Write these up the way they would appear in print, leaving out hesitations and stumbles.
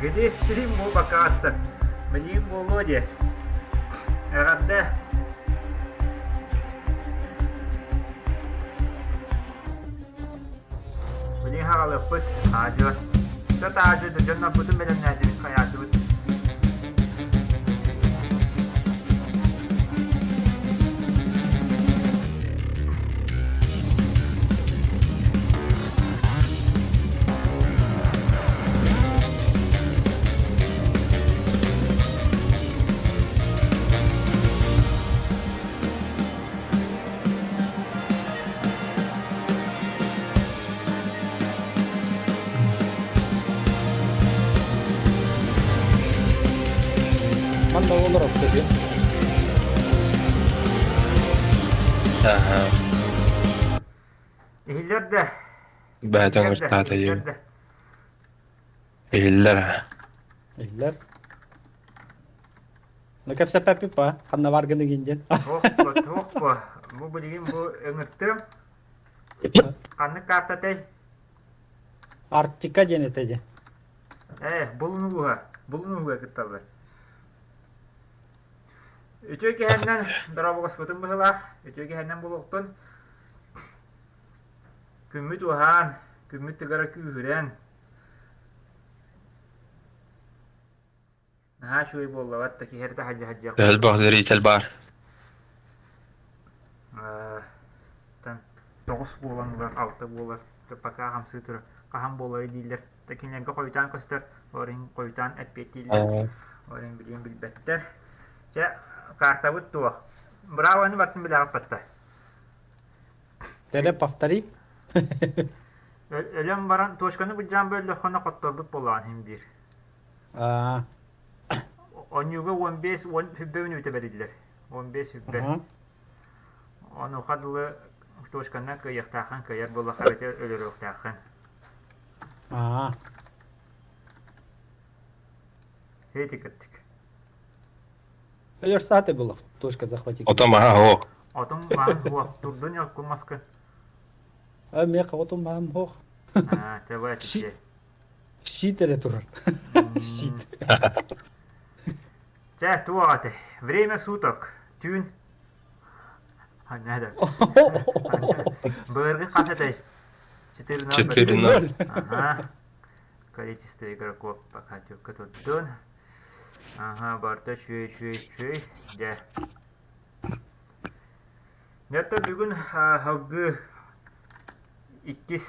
Где стрим бу бакааттар? Билигин буолуо диэ. Эҕэрдэ! Билигин хаҕалыахпыт, аадьуо. Сат аадьуо да дьоннорбутун бэлэмнээтибит, хайаатыбыт. Манна олорор көтүө. Аха. Иһиллэр да. Бэйэтин Иһиллэр да, ыртаата иһиллэр диэн. да. Иһиллэр. Иһиллэр. Ну кэпсэппэппит па, ханна баргын игин диэн. Туох бу, туох бу? Бу билигин бу ыҥыртым. Ханнык картатай? Арктика диэн этэ дьэ. Ээ, булун улууһа, булун улууһа кытталлар. Үтүө киһэннэн дорооболоспутун быһылаах, үтүө киһэннэн булуохтун. Күммүт уһаан, күммүт тыгара күүһүрэн, Наһаа үчүгэй буоллабат да киһи эрэ таһырдьа сылдьыах Элбэх зритель баар. Тан тоҕус буолан ылар, алта буолар, пока хамсыы турар. Хаһан буоларый дииллэр. Да кинилэргэ хойутаан көстөр, олор иһин хойутаан эппиэттииллэр. Олор иһин билиэн билбэттэр. Чэ, картабыт туох? Браво, аны бартын билэҕит батта. Тере повтори. Өлөн баран точканы былдьаан бөллөххүнэ хотторбут буоллаҕын иһин биир. Аа. Онньууга 15 уон сүбэ мүнүүтэ бэриллэр. 15 сүбэ. Онуоха дылы точканан кыайыахтааххын кыайар буоллахха эбэтэр өлөрүөхтээххин. Аа. Һити кыттык. Өлөрсааты булах точка захвати. Отом маһа суох. Отум маһын суох. Турдун ёкку маскын. А миэхэ отум маһым суох. Аа, тебе этичи. Щит эрэ турар. Щит. Чэ, туох этэй? Время суток. Түүн Анньа Былыргы хас этэй? 4-0. 4-0. Ага. Количество игроков пока түккэ турдун. Ага, барыта үчүгэй, үчүгэй, үчүгэй. Дьэ. Дьэ, бүгүн салгыы иккис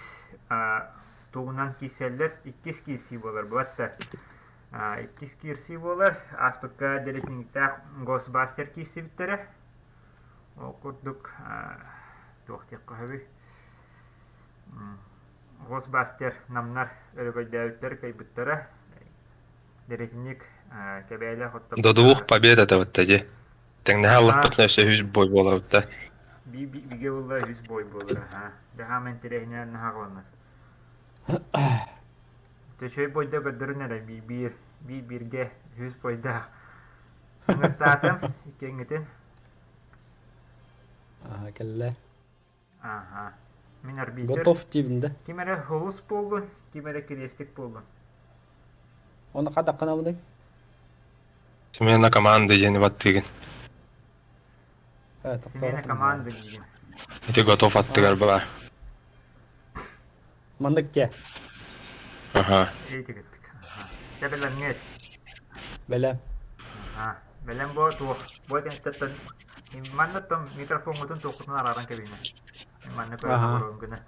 тугунан киирсэллэр, иккис киирсии буолар буолатта. Иккис киирсии буолар. Ааспыкка дэриэтинньиктээх Госбастер киирсибиттэрэ. Ол курдук туох диэххэ сөбүй? Госбастер намнар өрөгөйдөөбүттэр, кыайбыттара. Дэриэтинньик Кэбээлээх оттон До двух побед это вот дии. Тэҥнэһэ аллахпытына өссө үһүс бой буолабыт да. Бигэ буолла үһүс бой буолар. Даһаам интэриэһинэ наһаҕаланар. Төчөй бойда көрдөрүн эрэ биир биир бииргэ үһүс бойдаах. Ыҥыртаатым иккиэҥҥитин. Аха кэллэ. Аха. Мин арбитр. Готов диибин да. Ким эрэ холус буоллун, ким эрэ кириэстик буоллун. Оны хадахханабыный? Смена команды диэни баттыгын. Смена команды диигин. Ити готов аттыгар баар. Маннык те. Аха. Эйтигиттик. Чэ бэлэмҥит. Бэлэм. Аха. Бэлэм буо туох. Бу кэнниттэн манна том микрофоҥҥутун туоххутун арааран кэбиһимэ. Манна көрөн гына.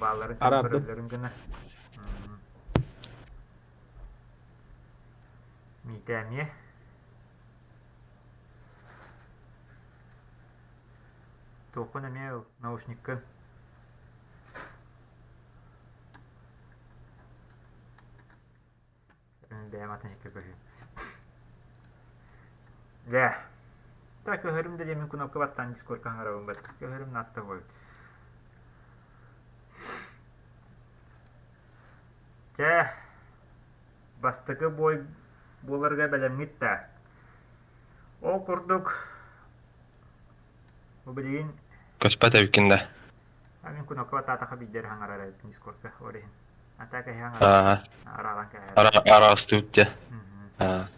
Баалларын көрөллөрүн гына. Миитээ эмиэ. Туоххун эмиэ ыл, наушниккын. Бэйэм атын иһиккэ көһүүм. Дьэ, так көһөрүм да диэммин кнопка баттаан дискордка хаҥарабын бат. Көһөрүм наатта буолбут. Чэ, бастакы бой буоларга бэлэмҥит да. Ол курдук, бу билигин Көспөт эбиккин да. Мин кнопка баттаатахха биирдэ эрэ хаҥарар эбиппин дискордка ол иһин. А так эһи Аа, арааран кээһэр. Араастыбыт дьэ. Аа.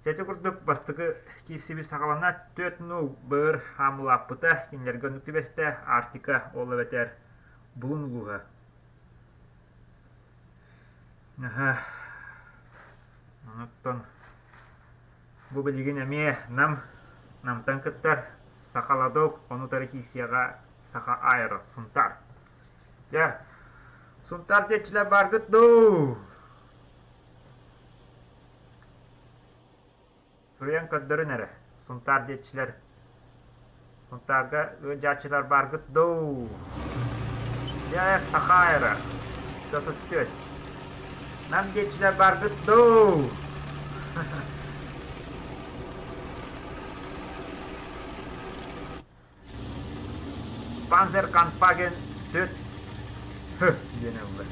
Чэчи курдук бастакы киирсибит саҕалана 4-0 быр хаамылааппыта кинилэргэ оннук түбэстэ Арктика ол эбэтэр Булун улууһа. Аха. Онуттан бу билигин эмиэ Нам Намтан кыттар Сахаладок ону утары киирсиэҕэ Саха Аэро Сунтаар. Дьэ, Сунтаар диэччилэр бааргыт дуу? Суруйан көрдөрүн эрэ, Сунтаар диэччилэр. Сунтаарга ыалдьааччылар бааргыт дуу? Дьэ, Саха Аэро, 44. Нам диэччилэр бааргыт дуу? Panzerkampfwagen 4 Х диэн ылла.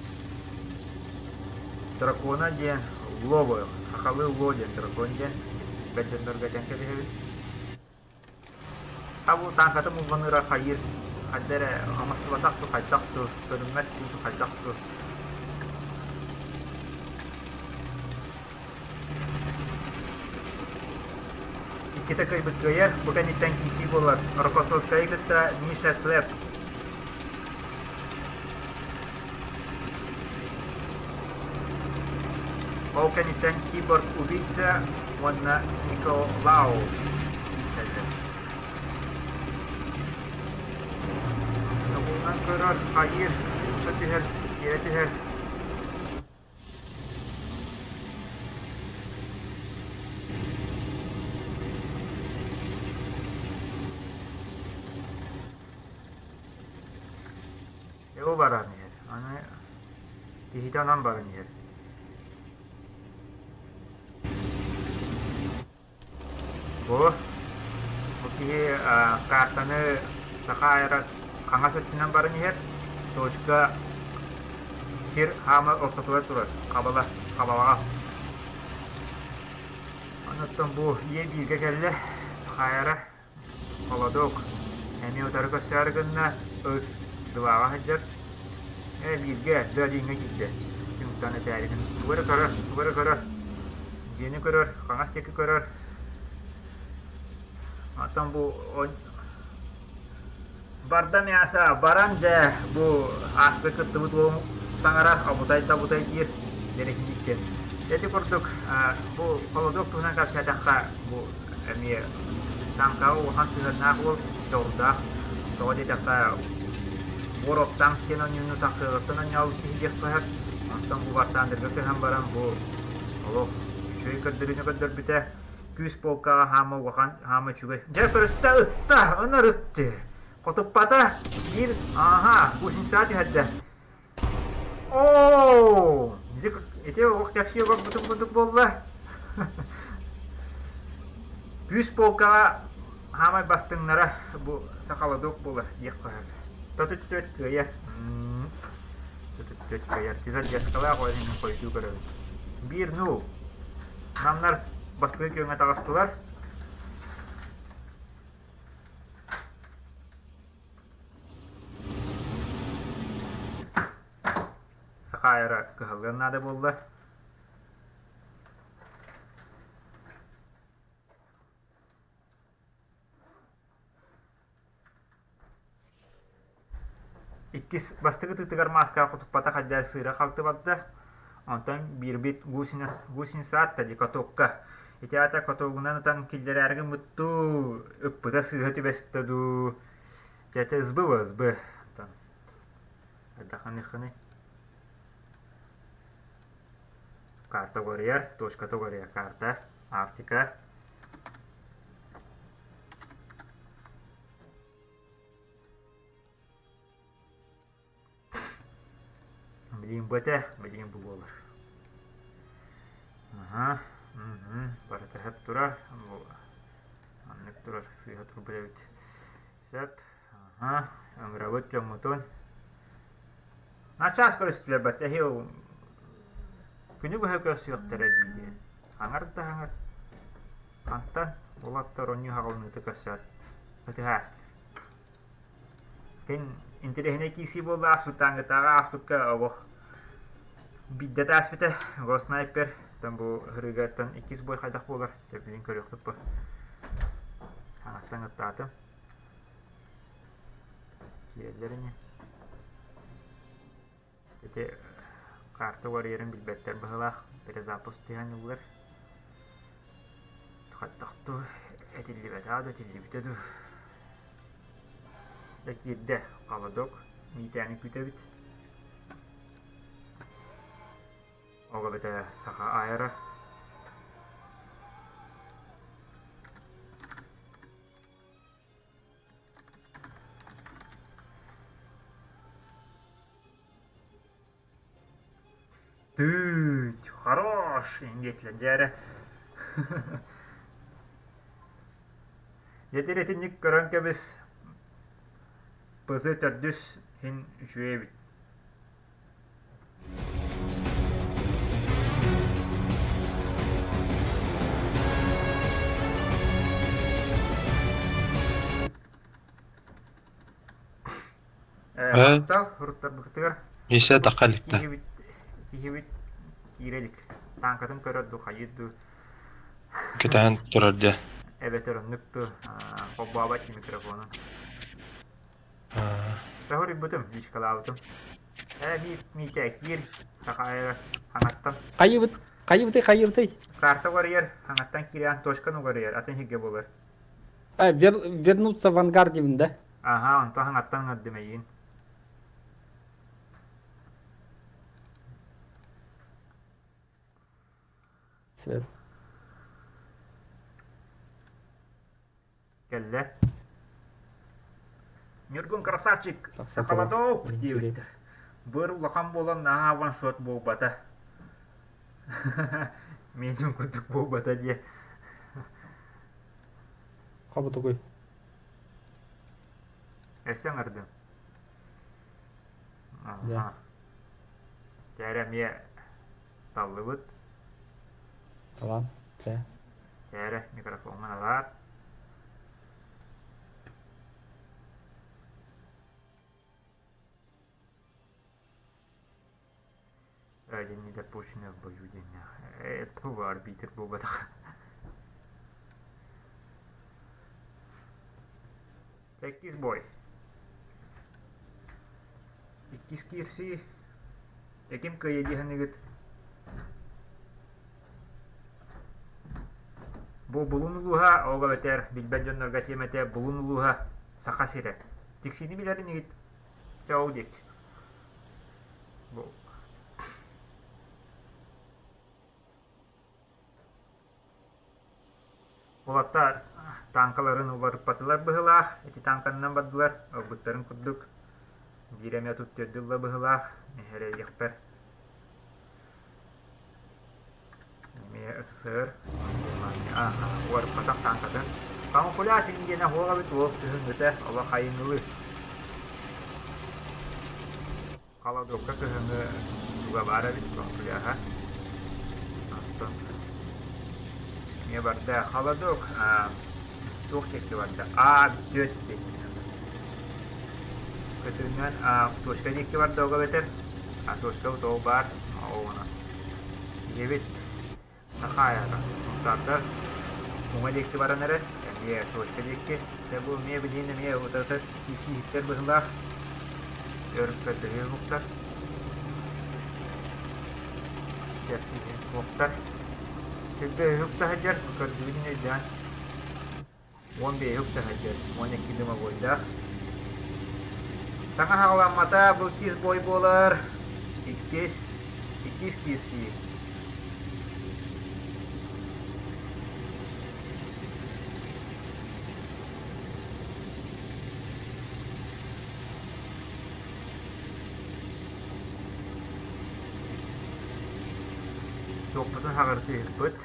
Дракона диэн Ло сахалыы Ло диэн дракон диэн бэрт дьоннорго этэн кэбиһэбин. А бу тааҥкатын улланыыра хайыыр хайда эрэ оҥостубатах дуу хайдах дуу көрүммэт дуу хайдах дуу Иккитэ кыайбыт кыайар, бу кэнниттэн киирсии буолар. Рокоссовскайы кытта Миша Слеп. Ол кэнниттэн киборг убийца уонна Николаус киирсэллэр. Тобулунан көрөр, хайыыр, умса түһэр, тиэрэ түһэр. Его баран иһэр. Аны киһитэ онон баран иһэр. Бу бу киһи картаны саха аэро хаҥас өттүнэн баран иһэр. Точка сир хаама ортотугар турар. Хабала, хабалаҕа. Онуттан бу ийэ бииргэ кэллэ. Саха аэро Холодок эмиэ утары көрсөөрү гынна, ыс дыбааҕа сылдьар. Ээ бииргэ Дыадиҥҥа киирдэ. Түмүктэн этээритин тугу эрэ көрөр, тугу эрэ көрөр. Дьиэни көрөр, хаҥас диэки көрөр. Оттон бу барда мясо баран дьэ бу ааспыт кыттыбыт уол саҥарар абытай да абытай диир дэриһинник диэн. Ити курдук бу холодок туһунан кэпсээтэххэ бу эмиэ тааҥкаҕа улахан сыһыаннаах уол дьоҕурдаах. Тоҕо диэтэххэ War of Tanks диэн оонньууну тахсыаҕыттан оонньообут киһи диэххэ сөп. Онтон бу Вартандерга көһөн баран бу олох үчүгэй көрдөрүүнү көрдөрбүтэ. Күүс полкаҕа хаама улахан, хаама үчүгэй. Дьэ көрүстэ ытта, ыныр ытты. Хотуппата, биир, ааһа, гусеница түһэрдэ. Оо, ити олох кэпсии олорбутум курдук буолла. Күүс полкаҕа хаамай бастыҥнара бу сахаладок буолар диэххэ сөп. Татыт кыайар. Татыт кыайар. Задержкалаах ол иһин хойутуу көрөбүн. Биир нул. Намнар бастакы күөҥҥэ таҕыстылар. Сахаайара кыһаллыан наада буолла. Иккис бастакы тыытыгар мааскаҕа хотуппатах хайдах сыыра халты барда. Онтон биирбит гусеница атта дии катокка. Ити аата катогунан ытан киллэрээри гыммыт дуу, ыппыта сыыһа түбэстэ дуу. Дьэ СБ СБ. Хайдаханыхыный? Карта угорыйар, точката угорыйар карта, Арктика. Билигин бу этэ, билигин бу буолар. Аха, барыта сөп турар. Маннык турар, сыыһа турбут эбит. Сөп. Аха, ыҥырабыт дьоммутун. Начаас көрүстүлэр бат эһиил күнү быһа көрсүөхтэрэ дии Аҥар да аҥар. Антан уолаттар оонньуу хаҕылыныыта көрсөөт ытыһаастар. Кин интэриэһинэй киирсии буолла ааспыттааҥҥытааҕы ааспыкка олох биирдэ тааспыта Госнайпер там бу ырыгаттан иккис бой хайдах буолар билин көрүөхпүт бу хаҥаттан ыттаатым киирэллэр ини Ити карта уларыйарын билбэттэр быһыылаах, перезапуск түһэн ыллар. Хайдах дуу, этиллибэтэҕэ да этиллибитэ дуу. Дьэ киирдэ холодок, Миитээни күүтэбит. Ол эбэтэ саха аэро. Тыыть, хорош, диэтилэр дьэ эрэ. Дьэ итинник көрөн кэбис ПЗ төрдүс иһин үчүгэй эбит. Махтал уруттарбытыгар Миша тахха иликтэ. киһибит киһибит киирэ илик. Тааҥкатын көрөр дуу, хайыыр дуу, Кэтэһэн турар дии. эбэтэр оннук дуу, холбообот микрофонун. Тоһуруйбутум, личкалаабытым. Ээ, Миитэ, киир, Сахаайа хаҥаттан. Хайыбыт, хайыбытый, хайыбытый? Карта угарыйар, хаҥаттан киирэн точканы угарыйар, атын сиргэ буолар. А, вернуться в ангар диибин да? Аха, онтон хаҥаттан ыҥырдым эйиин. Сөп. Кэллэ. Ньургун красавчик, сахаладоок диэбиттэр. Быр улахан буолан наһаа ваншот буолбата. Медиум курдук буолбата диэ. Хобутугуй. Өссө ыҥырдым. Аха. Кээрэ эмиэ таллыбыт. Талан. Тэ. Кээрэ микрофоҥҥун алаар. Один недопущенный в бою диэннээх. Э, тугу арбитр буолбатах. Иккис бой. Иккис киирсии. Ким кыайа дии саныыгыт? Бу Булун улууһа, ол эбэтэр билбэт дьоннорго тиэмэтэ Булун улууһа, Саха сирэ. Тиксиини билэр инигит? Чэ, ол диэки. Бу Уолаттар тааҥкаларын уларыппатылар быһыылаах, ити тааҥканнан бардылар, ылбыттарын курдук. Биир эмэ туттуордулла быһыылаах, эрэйиэхпэр. Эмиэ СССР уларыппатах тааҥкатын. Камуфляж диэнэ суох эбит уол кыһыҥҥыта олох айыҥылыы. Холодокка кыһыҥҥы туга баар эбит, камуфляжа. Оттон эмиэ барда холодок туох диэки барда? А түөрт диэки. Көтүҥҥэн точка диэки барда ол эбэтэр а точка ол баар ол онон Ийэбит Саха аята Сунтаардар уҥа диэки баран эрэр, эмиэ точка диэки. Дьэ бу эмиэ билигин эмиэ утарыта киирсииһиттэр быһыылаах өр көрдөһүү уһуктар. Кэрсииһи уһуктар. Сиргэ үһүк таһырдьар, көрдүгүн өйдөөн. 15 үк 12 дымовойдаах. Саҥа хаҕыламмата бу иккис бой буолар. Иккис, иккис киирсии. Туохпутун хаҕыртыырбыт.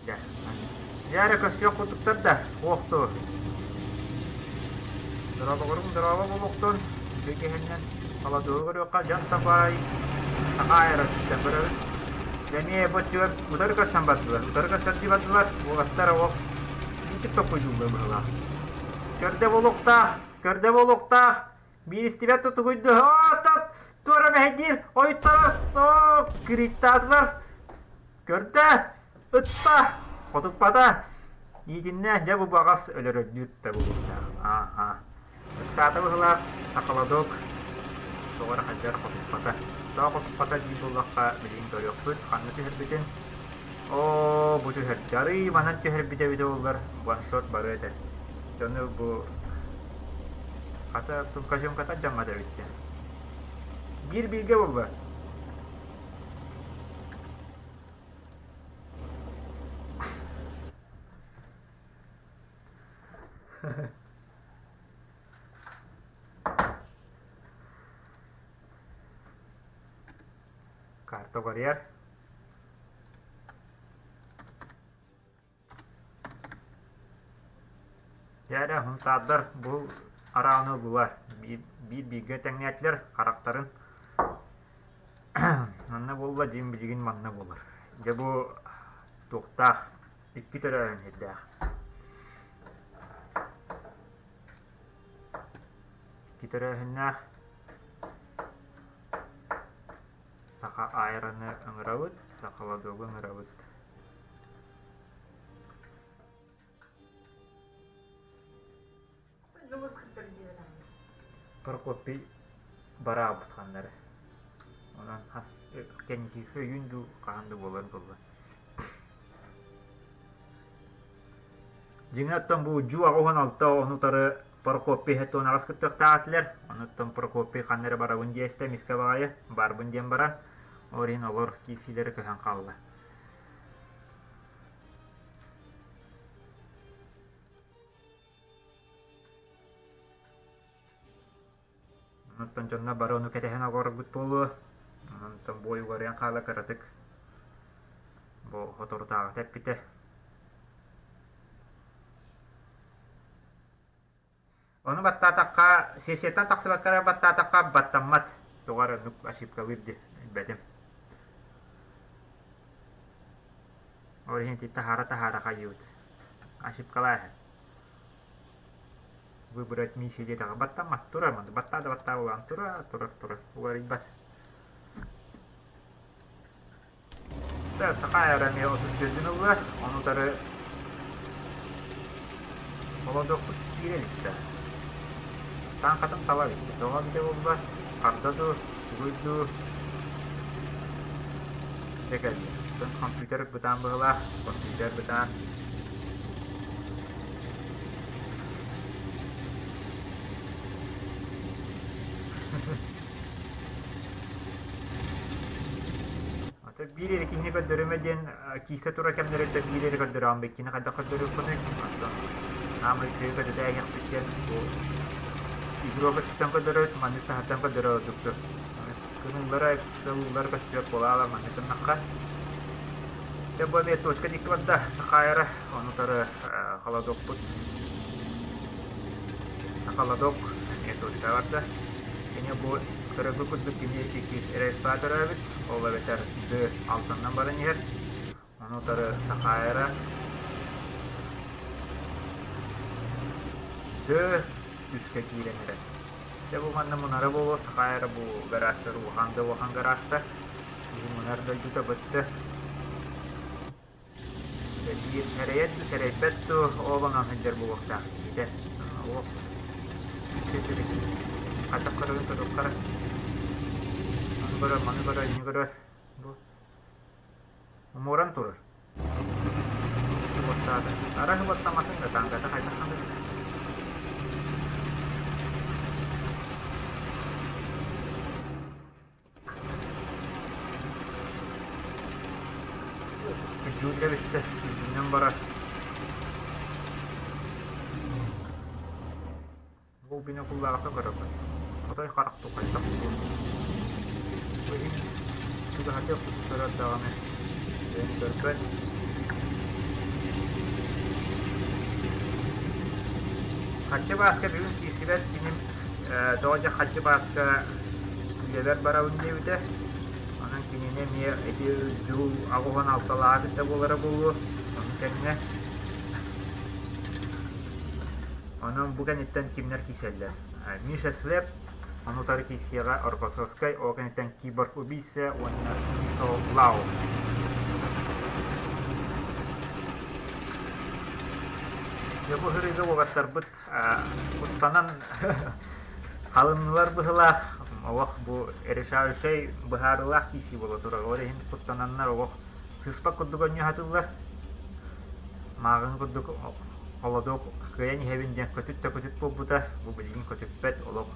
Дьэ, дьэ эрэ көрсүөх курдуктар да, уохту. Дорообоҕуруҥ дорообо буолуохтун, үчүгэй киһиннэн холодугу көрүөххэ дьон табай, саха аэротиттан көрөбүт. Дьэ эмиэ бу өттүгэр утары көрсөн бардылар, утары көрсөрдүү бардылар, уолаттар олох итик токуйдууллар быһыылаах. Көрдө буолуохтаах, көрдө буолуохтаах, Бииристибэт тутугуйду. Оо, туора мэһэйдиир, ойуттарар, оо, кириттаатылар. Көрдө, ытта, хотуппата. Иитиннэ, дьэ бу баҕас өлөрөрдүүр да буолуохтаах. Ааха. Ыксаата быһылаах, сахаладок тоҕо эрэ хайдах хотуппата. Тоҕо хотуппата диир буоллахха, билигин көрүөхпүт, ханна түһэрбитин. Оо, бу түһэрдэ. Арыый манан түһэрбит эбитэ буоллар, ваншот барыа этэ. Дьону бу хата тункажемката дьаммат эбит диэн. Биир бииргэ буолла. Карта барьер. Дьэ эрэ, Һунтаардар бу арааны ыллылар, биир-бииргэ тэҥнээтилэр харахтарын. Манна буолла дьиҥ билигин манна буолар. Дьэ бу туохтаах икки төрөөһүн сирдээх. Икки төрөөһүннээх Саха аэроны ыҥырабыт, сахаладогу ыҥырабыт. Дьулус кыттар диэбэтэ. Прокопий бараабыт ханна эрэ. Онон хас кэнники өйүүн дуу хаһан да буолар буолла. Дьиҥэ оттон бу Дьуу 86 ону утары Прокопий 78 кыттыахтаах этилэр. Онуттан Прокопий ханна эрэ барабын диэстэ эмискэ баҕайы барбын диэн баран ол иһин олор киирсиилэрэ көһөн хаалла. Онтон дьонно бары ону кэтэһэн олорбут буолуо. Онтон буой угарыйан хаала кыратык. Бу соторутааҕыта эппитэ. Ону баттаатахха, сессияттан тахсыбакка эрэ баттаатахха баттаммат. Тоҕо эрэ оннук ошибкалыыр дии, билбэтим. Ол иһин ити таһаара-таһаара хайыыбыт. Ошибкалаа иһэн. Выбрать миссию диэтэҕэ баттаммат турар манна баттаа да баттаа буолан турар турар турар уларыйбат. Саха аэро эмиэ 34-н ылла, ону утары Холодокпут киирэ иликтэ. Тааҥкатын тала иликтэ. Тоҕо эбитэ буолла, харда дуу, тугуй дуу дьэ кэллэ. Оттон компьютер бытаан быһыылаах, компьютер бытаан. Ата биир эрэ киһини көрдөрүмэ диэн киирсэ турар кэмнэриттэн биир эрэ көрдөрөҕүн иккини хайдах көрдөрүөххүнүй? Оттон аамай үчүгэйи көрдөтөөйөхпүт диэн бу игрок өттүттэн көрдөрөбүт, маннык таһыттан көрдөрө ордуктур. Кыныллара, сыллар көстүбэт буолаалар маннык гыннахха. Дьэ бу эмиэ точка диэки барда Сахаайара, ону утары холодокпут Сахаладок эмиэ точка барда. Кини бу көрөргө курдук кини иккис РСП төрөөбүт, ол эбэтэр Д алтаннан баран иһэр. Ону утары Сахаайара Д үскэ киирэн эрэр. Дьэ бу манна мунара буолуо Сахаайара бу гаражтар улахан да улахан гаражтар. Киһи мунар дойдута бытты. Биир сэрэйэр дуу, сэрэйбэт дуу, ол онон сылдьар буолуохтаах киһитэ. Олох хайдах көрөрүн көрүөххэ эрэ. Маны көрөр, маны көрөр, ини көрөр. Бу умуоран турар. Уоттаата. Арай уоттамматын да тааҥката хайдах ханнык. Үрдүүр кэбистэ, үрдүнэн барар. Бу бинокуллаахха көрөбүн. Хотой харах тухайдах буолуо. Бу иһин чугаһатыах көрөр даҕаны бэйэм көрбөт. Хаччы Бааска бүгүн киирсибэт киним тоҕо дьэ Хаччы Бааска үлэбэр барабын диэбитэ. Онон кинини эмиэ ити дьыл 86-лааҕа кытта буолара буолуо. Ону кэннэ Онон бу кэнниттэн кимнэр киирсэллэр? Миша Слеп, ону утары киирсиэҕэ Оргосовскай, ол кэнниттэн Киборг Убийца уонна Михо Лаус. Дьэ бу сырыыга уолаттарбыт куттанан халыннылар быһыылаах олох бу решающай быһаарыылаах киирсии буола турар. Ол иһин куттананнар олох сыыспат курдук онньоһатыллар. Мааҕын курдук холодок кыайан иһэбин диэн көтүт да көтүт буолбута. Бу билигин көтүппэт олох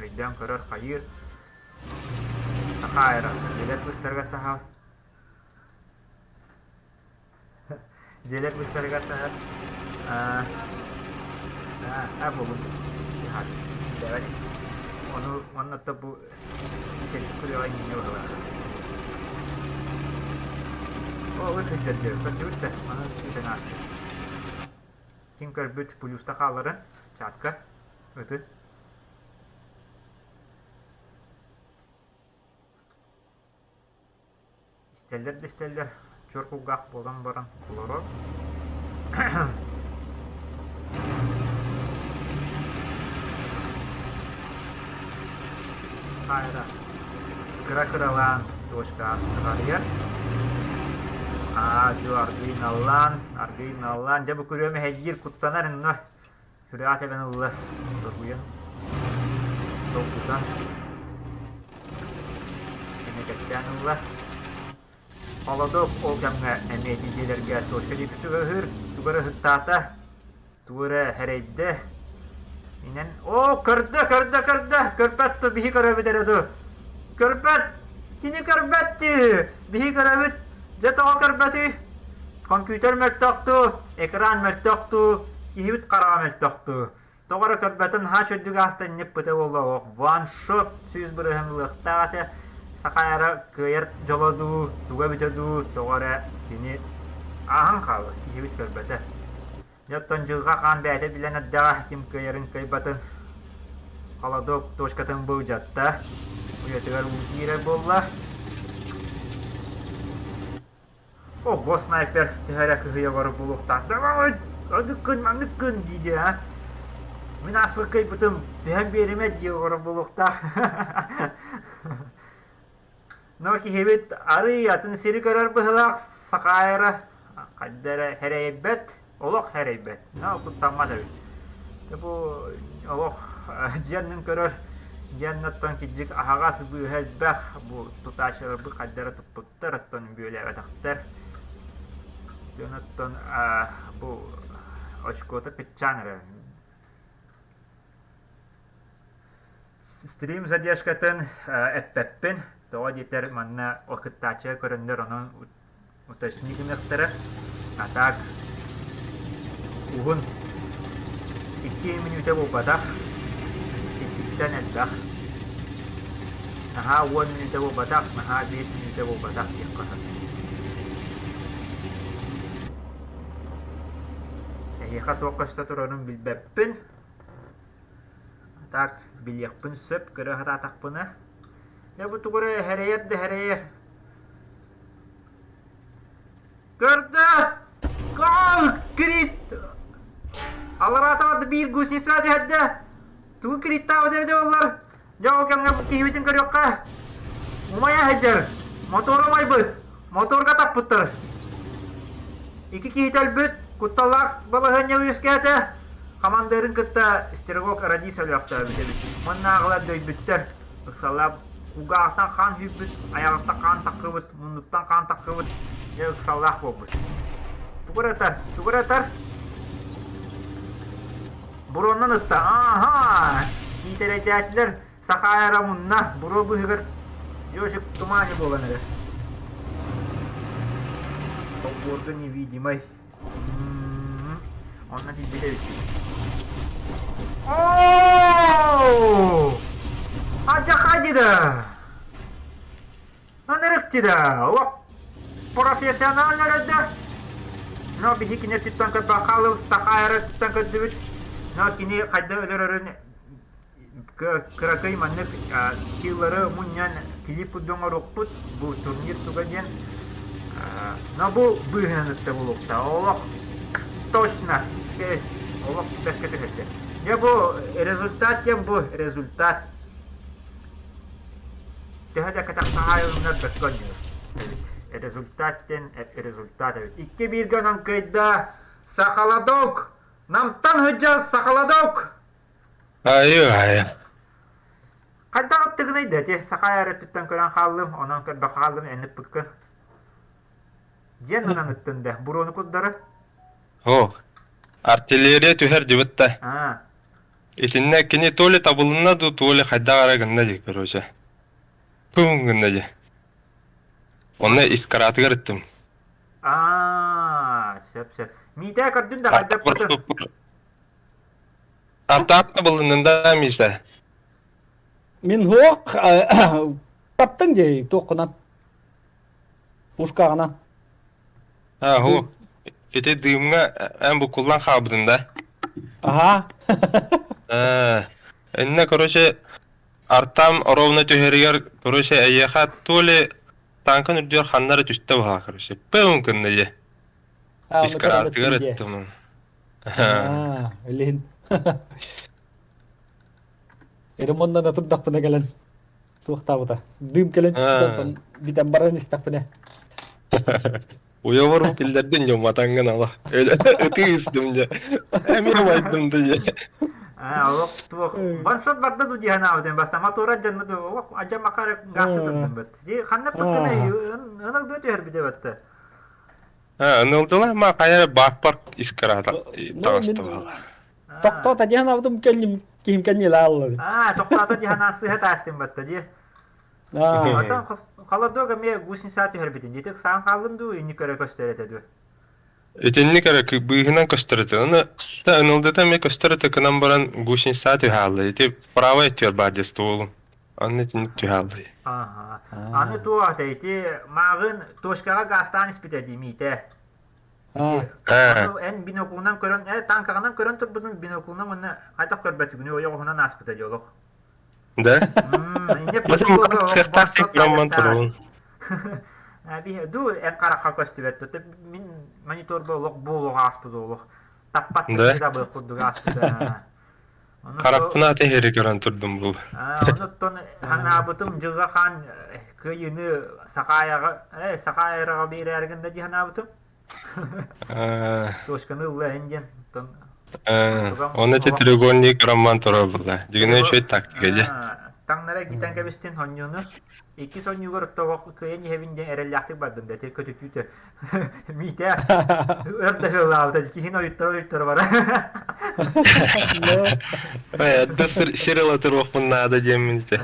өйдөөн көрөр хайыыр. Сахаайра дьиэлэр быыстарыгар саһал. Дьиэлэр быыстарыгар саһар. Аа аа буолун. Ону онно бу Сэрии күрэҕэ иннинэ быһыылаах. Оо, ыт сылдьар диэ, көрдүгүт да, маны сүүтэн ааста. Ким көрбүт плюста хаалларын, чатка, ыты. Истэллэр да истэллэр, чуор кулгаах буолан баран олорор. Хайра кыра-кыралаан точкаҕа сыҕарыйар. Аа-дьуо аргыый наллаан, аргыый наллаан, дьэ бу күрүө мэһэйдиир куттанар инно Сүрэҕэ тэбэн ылла, доргуйан, долгутан, кэнэкэттээн ылла. Холодок ол кэмҥэ эмиэ ити дьиэлэргэ точка диэки чугаһыыр, тугу эрэ ыһыктаата, тугу эрэ эрэйдэ. Инэн, оо, көрдө, көрдө, көрдө, көрбөт ту, биһи көрөбүт эрэ ту. Көрбөт, кини көрбөт дии, биһи көрөбүт, дьэ тоҕо көрбөтүй? Компьютер мөлтөх дуу, экран мөлтөх дуу, киһибит хараҕа мөлтөх дуу. Тоҕо эрэ көрбөтүн наһаа үчүгэйдик ааста инниппитэ буолла олох ваншот 100% ылыахтаах этэ. Саха эрэ кыайар дьоло дуу, туга эбитэ дуу, тоҕо эрэ кини ааһан хаалла, киһибит көрбөтө. Дьэ оттон дьылҕа хаан бэйэтэ билэн эрдэҕэ ким кыайарын кыайбатын холодок точкатын былдьатта, уйатыгар уу киирэр буолла. Ого, снайпер төһө эрэ кыһыйа олорор буолуохтаах. Давай, маннык гын, маннык гын дии а. Мин ааспыт кыайбытым, түһэн биэримэ дии олорор буолуохтаах. Но киһибит арыый атын сири көрөр быһыылаах Сахаайра хайда эрэ сэрэйбэт, олох сэрэйбэт, но куттаммат эбит. Дьэ бу олох дьиэннин көрөр, дьиэннэттэн кирдьик аһаҕас быыһа элбэх, бу тутааччыларбыт хайда эрэ туппуттар, оттон бүөлээбэтэхтэр. Дьон оттон бу очкота кыччаан эрэ. Стрим задержкатын эппэппин, тоҕо диэтэр манна кыттааччыга көрөннөр онон уточни гыныахтара. А так уһун 2 мүнүүтэ буолбатах, иккиттэн элбэх. Наһаа 10 мүнүүтэ буолбатах, наһаа 5 мүнүүтэ буолбатах диэххэ сөп. Эһиэхэ туох көстө турарын билбэппин. Так, билиэхпин сөп, көрө сатаатахпына. Дьэ бу тугу эрэ эрэйэр да эрэйэр. Көрдө! Гол! Крит! Аллараатаҕа биир гусеница түһэрдэ. Тугу криттаабыт эбитэ буоллар? Дьэ ол кэмҥэ киһибитин көрүөххэ. Умайа сылдьар. Мотуора умайбыт. Моторга таппыттар. Икки киһи өлбүт, кутталлаах балаһыанньа үөскээтэ. Хамандыырын кытта стрелок радист өлөөхтөөбүт эбит. Маннааҕылар дөйбүттэр. Ыксаллаах кулгаахтан хаан сүүрбүт, айаҕыттан хаан таххыбыт, муннуттан хаан таххыбыт. Дьэ ыксаллаах буолбут. Тугу эрэ ытар, тугу эрэ ытар. Буруоннан ытта. Ааһаа! Киитэрэйдээтилэр. Сахаайара мунна, буруо быыһыгар Ёжик в тумане буолан эрэр. Олбуорга невидимый. Онно тиийбит эбиппит. Оо! Адьахай да! Ынырык да! Олох профессионально эрэрдэ. Но биһи кини өттүттэн көрбөххө хаалыбыт, Сахаайара өттүттэн көрдүбүт. Но кини хайда өлөрөрүн Кыракый маннык киллары мунньан клип курдук оҥоруохпут. Бу турнир туга диэн. Но бу быыһынан ытта буолуохтаах. Олох точно все олох бэркэ түһэрдэ. Дьэ бу результат диэн бу результат. Төһө да кэтэх хаһаайыннар бэркэ оонньуур эбит. Результат диэн результат эбит. Икки бииргэ онон кыайда Сахаладок! Намтан сылдьар Сахаладок! Айы-айы. Хайдах ыттыгыный да ити саха эрэ өттүттэн көрөн хааллым, онон көрбөххө хааллым эн ыппыккын. Дьиэн ынан ыттын да, буруону курдары. О, артиллерия түһэр дибит да. Аа, Итиннэ кини то ли табылынна дуу, то ли хайдах эрэ гынна дии, короче. Пум гынна дии. Онно искаратыгар ыттым. аа, сөп сөп. Миитээ көрдүн да хайдах ыппытын. Артаап табылыннын да Миша. Мин суох таптың дии туоххунан пушкаҕынан. А, ху. Ити дыымҥа эн буккуллан хаалбытын да? Аха. Э, иннэ, короче, Артам ровно түһэригэр, короче, эйиэхэ то ли танкын үрдүгэр ханна эрэ түстэ баһаа, короче, пым гынна дии. А, ону көрөн Искаратыгар ыттым дии. ыттым. Аа, илин. Ремоннана турдахпына кэлэн туохтаабыта. Дым кэлэн түспүтэ онтон бүтэн баран истэхпинэ. Уйабар киллэрдин дьон матаҥҥын ала. Ытыы истим дьэ. Эмиэ байдым да дьэ. Аа, олох туох ваншот барда дуу дии санаабытым баста мотора дьонно дуу олох адьамахар гаасты турдум быт. Ди ханна пыккыны ынал дуу түһэрбите батта. Аа, ынылдыла ма хайа бааппар искарата Ну, таҕыста мин баала. тохтоото диэн абытым кэллим киһим кэннилэ ааллады. Аа, тохтоото дии санаа сыһа таастым батта дии. Аа, Оттон холодок эмиэ гусеница түһэрбитин дии саан хааллын дуу инник көрө көстөр этэ дуу. Итинник эрэ быыһынан көстөр этэ. Аны та ынылдыта эмиэ көстөр этэ гынан баран гусеница түһэ Ити правый өттүгэр баар дии стволум. Анны итинник түһэ хаалла. Аха. Аны туох этэ ити мааҕын точкаҕа гаастаан испитэ дии Миитэ. аа, Аны эн биноклунан көрөн, э танкаҕынан көрөн турбутун биноклунан уонна хайдах көрбөтүгүнүй ойоҕоһунан ааспыта дии олох. Да? Инне Ити кыахтаах грамман турабын. Ду эн харахха көстүбэт мин мониторга олох буолуох ааспыт олох таппат Да? да курдук ааспыта. Ону Харахпын аты иһэри көрөн турдум бу. Онуттан ханаабытым дьылҕа хаан кыайыыны Сахаайаҕа Сахаайаҕа биэрээригин да дии санаабытым. Точканы ылла эн диэн. Оны ити треугольник роман турар була. Дьигинэ үчүгэй тактика дьэ. Таҥнара гитан кэбистин онньууну. Иккис онньуугар оттоҕох кыайан иһэбин диэн эрэллээхтик бардым да көтүтүүтэ. Миитээ өр да ыаллаабыта киһин ойуттара ойуттара бара. Да сир ыла туруохпун наада диэммин ити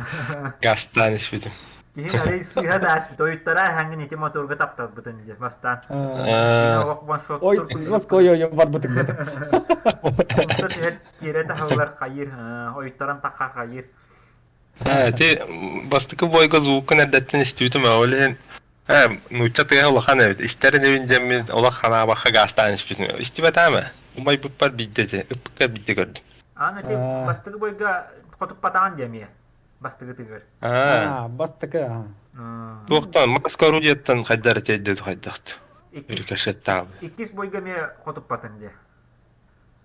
гастаан испитим. Киһин арый сыыһа да ааспыт ойуттара аһаҥҥын ити моторга тапталбытын дии бастаан. Олох Ой, ой, ой, барбытык. Умса түһэр тиэрэ таһыллар хайыр, ойуттаран тахха хайыр. Ити бастакы бойга звукун эрдэттэн истибитим, ол иһин нуучча тыаһа улахан эбит. Истэр инибин диэммин олох ханаабахха гаастаан испитим. Истибэтээм ээ. Умайбыппар биирдэ ити, ыппыкка биирдэ көрдүм. Аны ити бастакы бойга хотуппатаҕын дии эмиэ бастакытыгар. Аа, бастакы. Туохтан маска орудиеттан хайдар этейдет хайдахт. Рикошеттаабы. Иккис бойга эмиэ хотуппатын дии.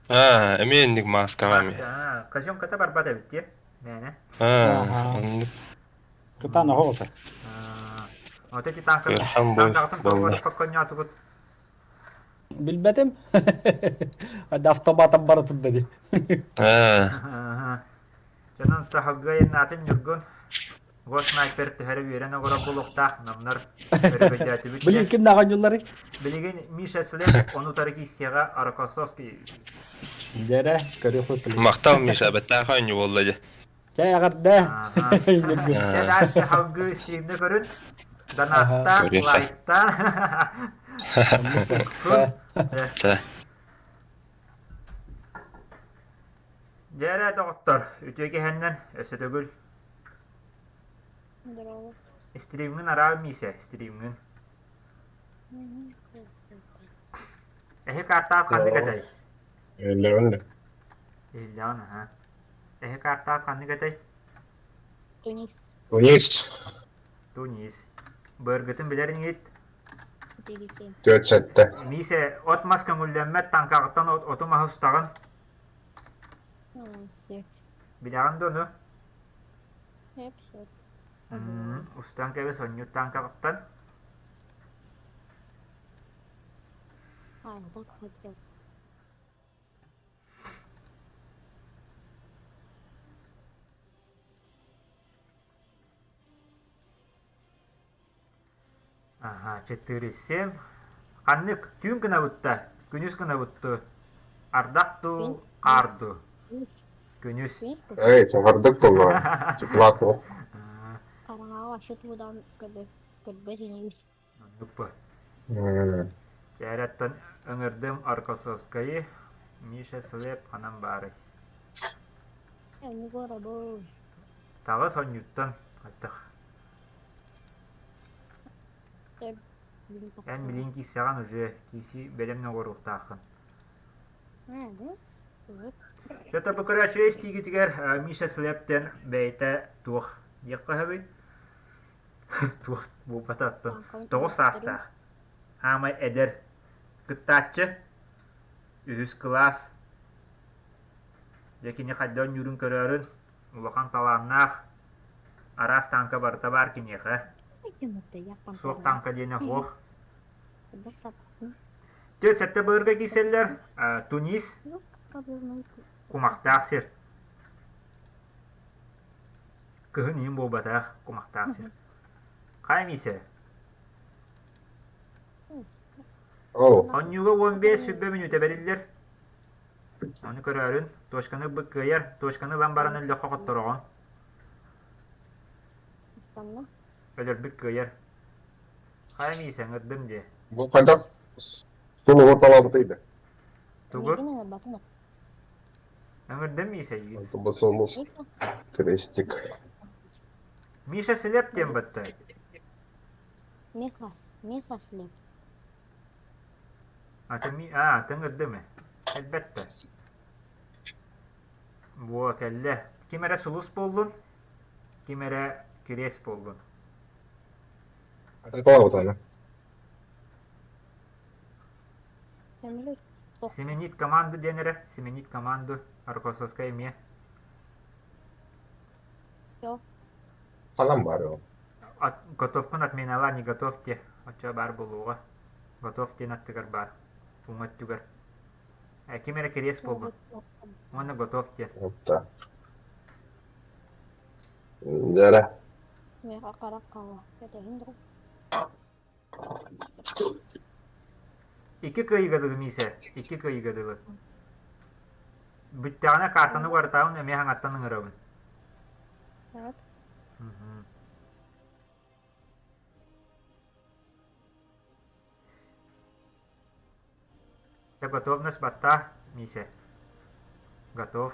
Аа, эмиэ инник маскаҕа эмиэ. Казёнката барбат эбит дии. Мээнэ. Аа, оннук. Кытаан оһоҕоса. Вот эти танкатын тоҕо Билбэтим. Автоматом бара турда дии. Аа. Дьонун таһылга айаннаатын Ньургун го снайпер түһэрэ үөрэн оҕоро буолуохтаах намнар өрөгөйдөөтүбүт. Билигин ким наҕанньулларый? Билигин Миша Слеп ону утары кииссиэҕэ Рокоссовский. Дьэрэ, көрүөх Махтал Миша, бэттээхэй оонньуу буолла дьэ. Чэ, эҕэрдэ. Чэ, дальше халгыы стримде көрүн. Донаттаа, лайктаа. Сун. Чэ. Дьэ доҕоттор, үтүө киһэннэн өссө төгүл. Здорово. Стримҥин араа Миисэ, стримҥин. Эһи картаат ханнык этэй? Иһиллэҕин да. Иһиллэҕин, аха. Эһи картаат ханнык этэй? Тунис. Тунис. Тунис. Быаргытын билэр инигит? 47. Миисэ, от-мас көҥүллэммэт таҥкаҕыттан оту-маһы устаҕын. Билэҕин да ону? Сөп, сөп. Устан кэбис онньут таҥкаҕыттан. Аха, 4-7. Ханнык түүн гынабытта, күнүс гынабытту, ардах дуу, хаар дуу? Күнүс. Эй, саҥардык буоллаҕа. Тепла суох. Хараҥаҕа вообще туудан көрбөт инибит. Оннук бу. Чээрэттэн ыҥырдым Аркасовскайы, Миша Слеп ханан баарый? Оннук оробой. Таҕыс онньуттан аттах. Эн билин киирсэҕин уже кииси бэлэм оҥоруохтааххын. Чэ бу көрөөччү истиигитигэр Миша Слептен бэйэтэ туох диэххэ сөбүй? Туох буолбата оттон 9 саастаах. Хаамай эдэр кыттааччы үһүс кылаас дьэ кини хайда оонньуурун көрөөрүн улахан талааннаах араас тааҥка барыта баар киниэхэ. Суох тааҥка диэнэ суох. 47 быырга киирсэллэр Тунис кумахтаах сир. Кыһын иһин буолбатах кумахтаах сир. Хайа Миисэ? Онньууга 15 сүрбэ мүнүүтэ бэриллэр. Ону көрөөрүн, точканы ылбыт кыайар, точканы ылан баран өллөххө хоттороҕун. Өлөрбүт кыайар. Хайа Миисэ, ыҥырдым дии. Бу хайдах сулугу талабытый да? Тугу? Ыҥырдым Миисэ эйигин. Бу Крестик. Миша Слеп диэн батта. Миха, Миха Слеп. Аты ми аа, тыҥырдым ээ. Элбэттэ. Буо кэллэ. Ким эрэ сулус буоллун, ким эрэ кириэс буоллун. Сменить команду диэн эрэ. Сменить команду. Рокоссовскай эмиэ. Ханан баар ол? Готовкун отменала, не готов те. Оччо баар буолуоҕа. Готов диэн аттыгар баар. Уҥа өттүгэр. Ким эрэ кириэс буолбут. Уонна готов диэн. Опта. Дьэрэ. Миэхэ харах хаала. Кэтэһин дуу. Икки кыайыыга дылы Миисэ, икки кыайыыга дылы. Бүттэҕинэ картаны угартаабын эмиэ хаҥаттан ыҥырабын. Так. Чэ, готовность баттаа, Миисэ. Готов.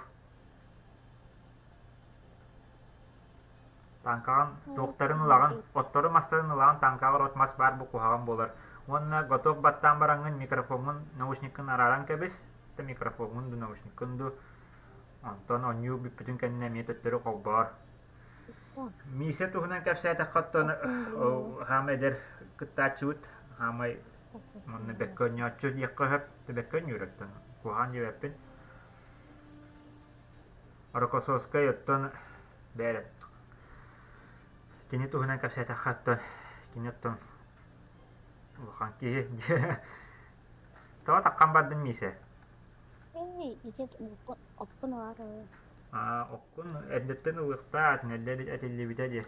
Таҥкаҕын туохтарын ылаҕын, оттору-мастарын ылаҕын таҥкаҕар от-мас баар бу куһаҕан буолар. Уонна готов баттаан бараҥҥын микрофоҥҥун, наушниккын арааран кэбис, да микрофоҥҥун ду наушниккын ду. Онтон оонньуу бүппүтүн кэннэ эмиэ төттөрү холбоор. Миисэ туһунан кэпсээтэххэ оттон хаамай эдэр кыттааччыбыт, хаамай манна бэккэ оонньооччу диэххэ сөп, бэккэ оонньуур оттон куһаҕан диэбэппин. Рокоссовскай оттон бээрэ кини туһунан кэпсээтэххэ оттон кини оттон улахан киһи тоҕо таххан бардын Миисэ? Оппун ылар Аа, оккун эрдэттэн ылыахтаах, эрдэ этиллибитэ дии.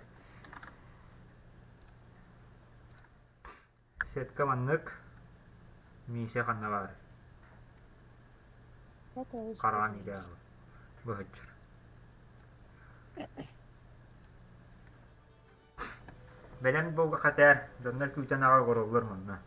Сетка маннык Миисэ ханна баарый? Хараҕын иитэ быһыччыр. Бэлэм буолга хатээр, дьоннор күүтэн аҕай олороллор манна.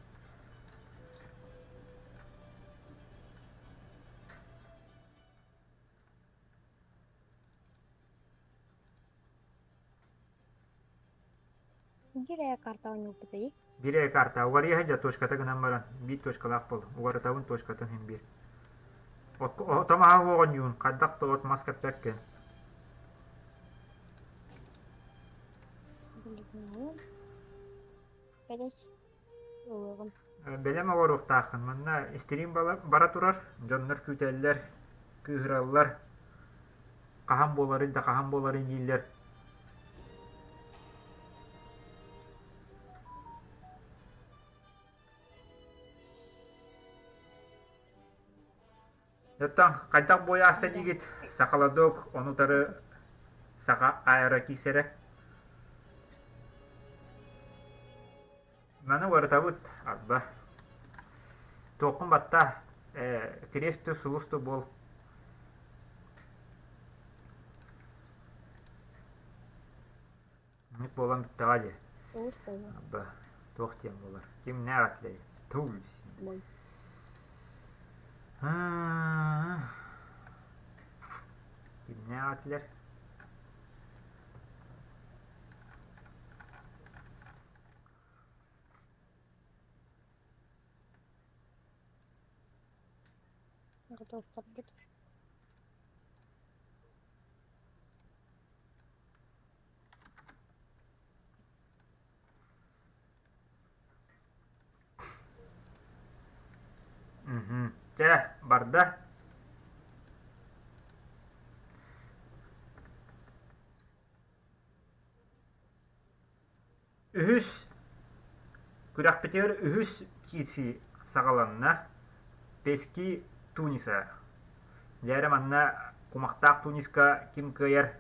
Биир эрэ карта оонньууппутуй? Биир эрэ карта. Угарыйа сылдьар точката гынан баран, биир точкалаах буол. Угарытабын точкатын иһин биир. Отом аһа суох оонньуун, хайдах да от мас кэппэккин. Бэлэс ылыаҕым. Бэлэм оҥоруохтааххын. Манна стрим бара турар, дьоннор күүтэллэр, кыыһыраллар. Хаһан буоларын да хаһан буоларын дииллэр. Оттон хайдах буойа ааста диигит? Сахаладок ону утары саха аэрокиисэрэ. Маны уларытабыт, арба. Туоххун батта, кириэс ту, сулус ту буол. Инник буолан бүттэҕэ дии. Арба, туох диэн буолар. Кимнээх этилэрий? Туу. Кимнээх этилэр? Готовтарбыт. Мгм. Чэ, барда. Үһүс күрэхпитигэр үһүс киирсии саҕаланна. Пески Туниса. Дьэ эрэ манна кумахтаах Туниска ким кыайар?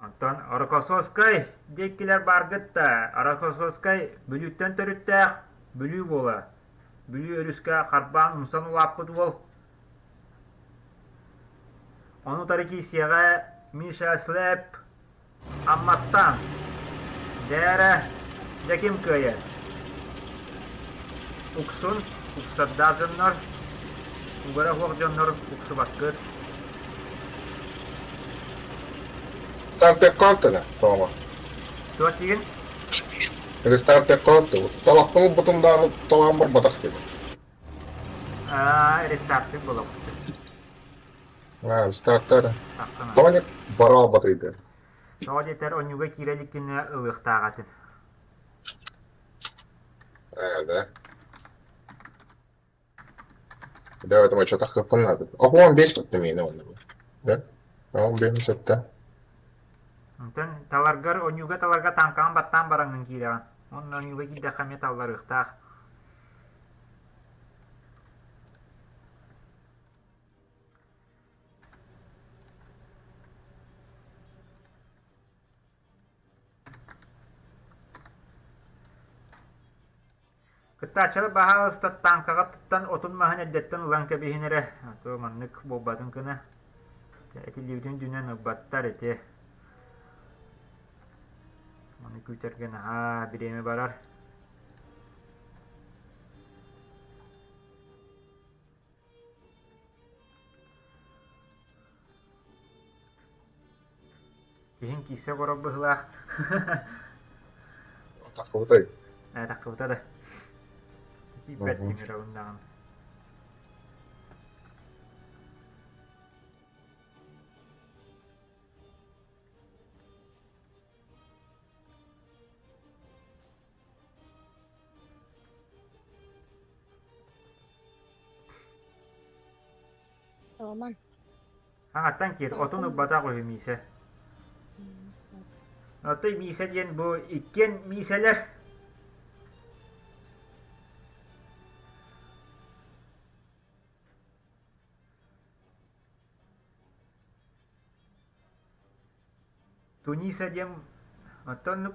Онтон Рокоссовскай диэкилэр бааргыт да, Рокоссовскай Бүлүүттэн төрүттээх Бүлүү буола. Бүлүү өрүскэ харбаан умсан улааппыт уол. Ону утары киирсиэҕэ Миша Слэп Амматтан. Дээрэ, дьэ ким кыайар? Уксун, уксардаах дьоннор, угара суох дьоннор уксубаккыт. Старт картына, Тома. Туох диигин? Рестарт карты. Талахпын ылбытым даҕаны талаан барбатах дии. Аа, рестартык буолабыт. Аа, рестартар. Таххына. Тоник бараабатыйды. Тоҕо диэтэр онньуга киирэ иликкинэ ылыахтаах этин. Ээ, да. Да, это мы что-то хыппын надо. Охуон 5 вот миэнэ онно. Да? Ол биэс сэттэ. Онтон таларгар, ойууга таларга тааҥкаҕын баттаан бараҥҥын киирэҕин. Уонна ойууга киирдэххэ эмиэ талларыахтаах. Кыттааччылар баһаалыста тааҥкаҕа туттан отун-маһын эрдэттэн ылан кэбиһин эрэ, а то маннык буолбатын гына. Этиллибитин үрдүнэн ылбаттар ити. Маны күүтэргэ наһаа бириэмэ барар. Киһиҥ киирсэ олорор быһыылаах. Таххыбытай? Ээ, таххыбыта да. Киирбэт тимир даҕаны. Роман. Аҥаттан киир, отун ылбатах үһү Миисэ. Оттон Миисэ диэн бу иккиэн Миисэлэр. Туниса диэн оттон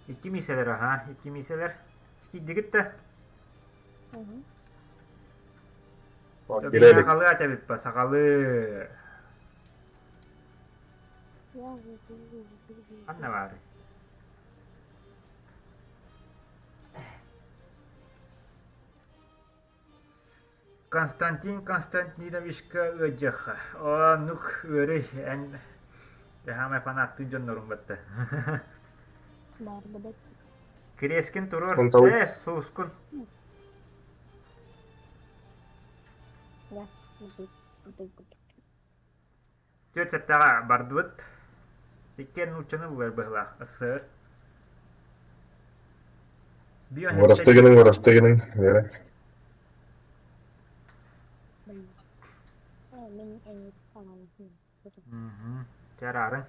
икки миисэлэр аһаа, икки миисэлэр. Киирдигит да? Сахалыы этэбит сахалыы. Ханна баарый? Константин Константиновичка ыалдьыахха. Оннук ыарый эн хаамай фанаттыы дьонноруҥ батта. Кириэскин туруор. Ээ, суускун. Түөрт сэттэҕэ бардыбыт. Иккиэн нууччаны ыллар быһылаах. СССР. Вырастыгының, вырастыгының, Вера. Чарарын.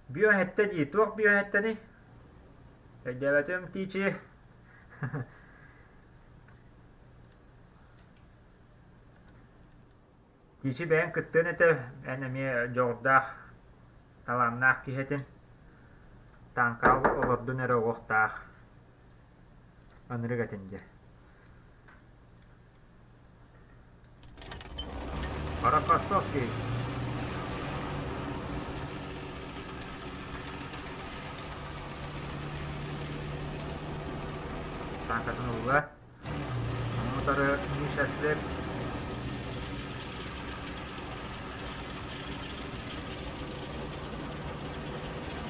Биоһэттэ дии. Туох биоһэттэний? Өйдөөбөтүм тиичи. Тиичи бэйэҥ кыттыан этэ, эн эмиэ дьоҕурдаах, талааннаах киһи этин. Тааҥкаҕа олордун эрэ уохтаах, ынырык этин дьэ. Рокоссовский. Тааҥкатын ылла. Утары Миша Слеп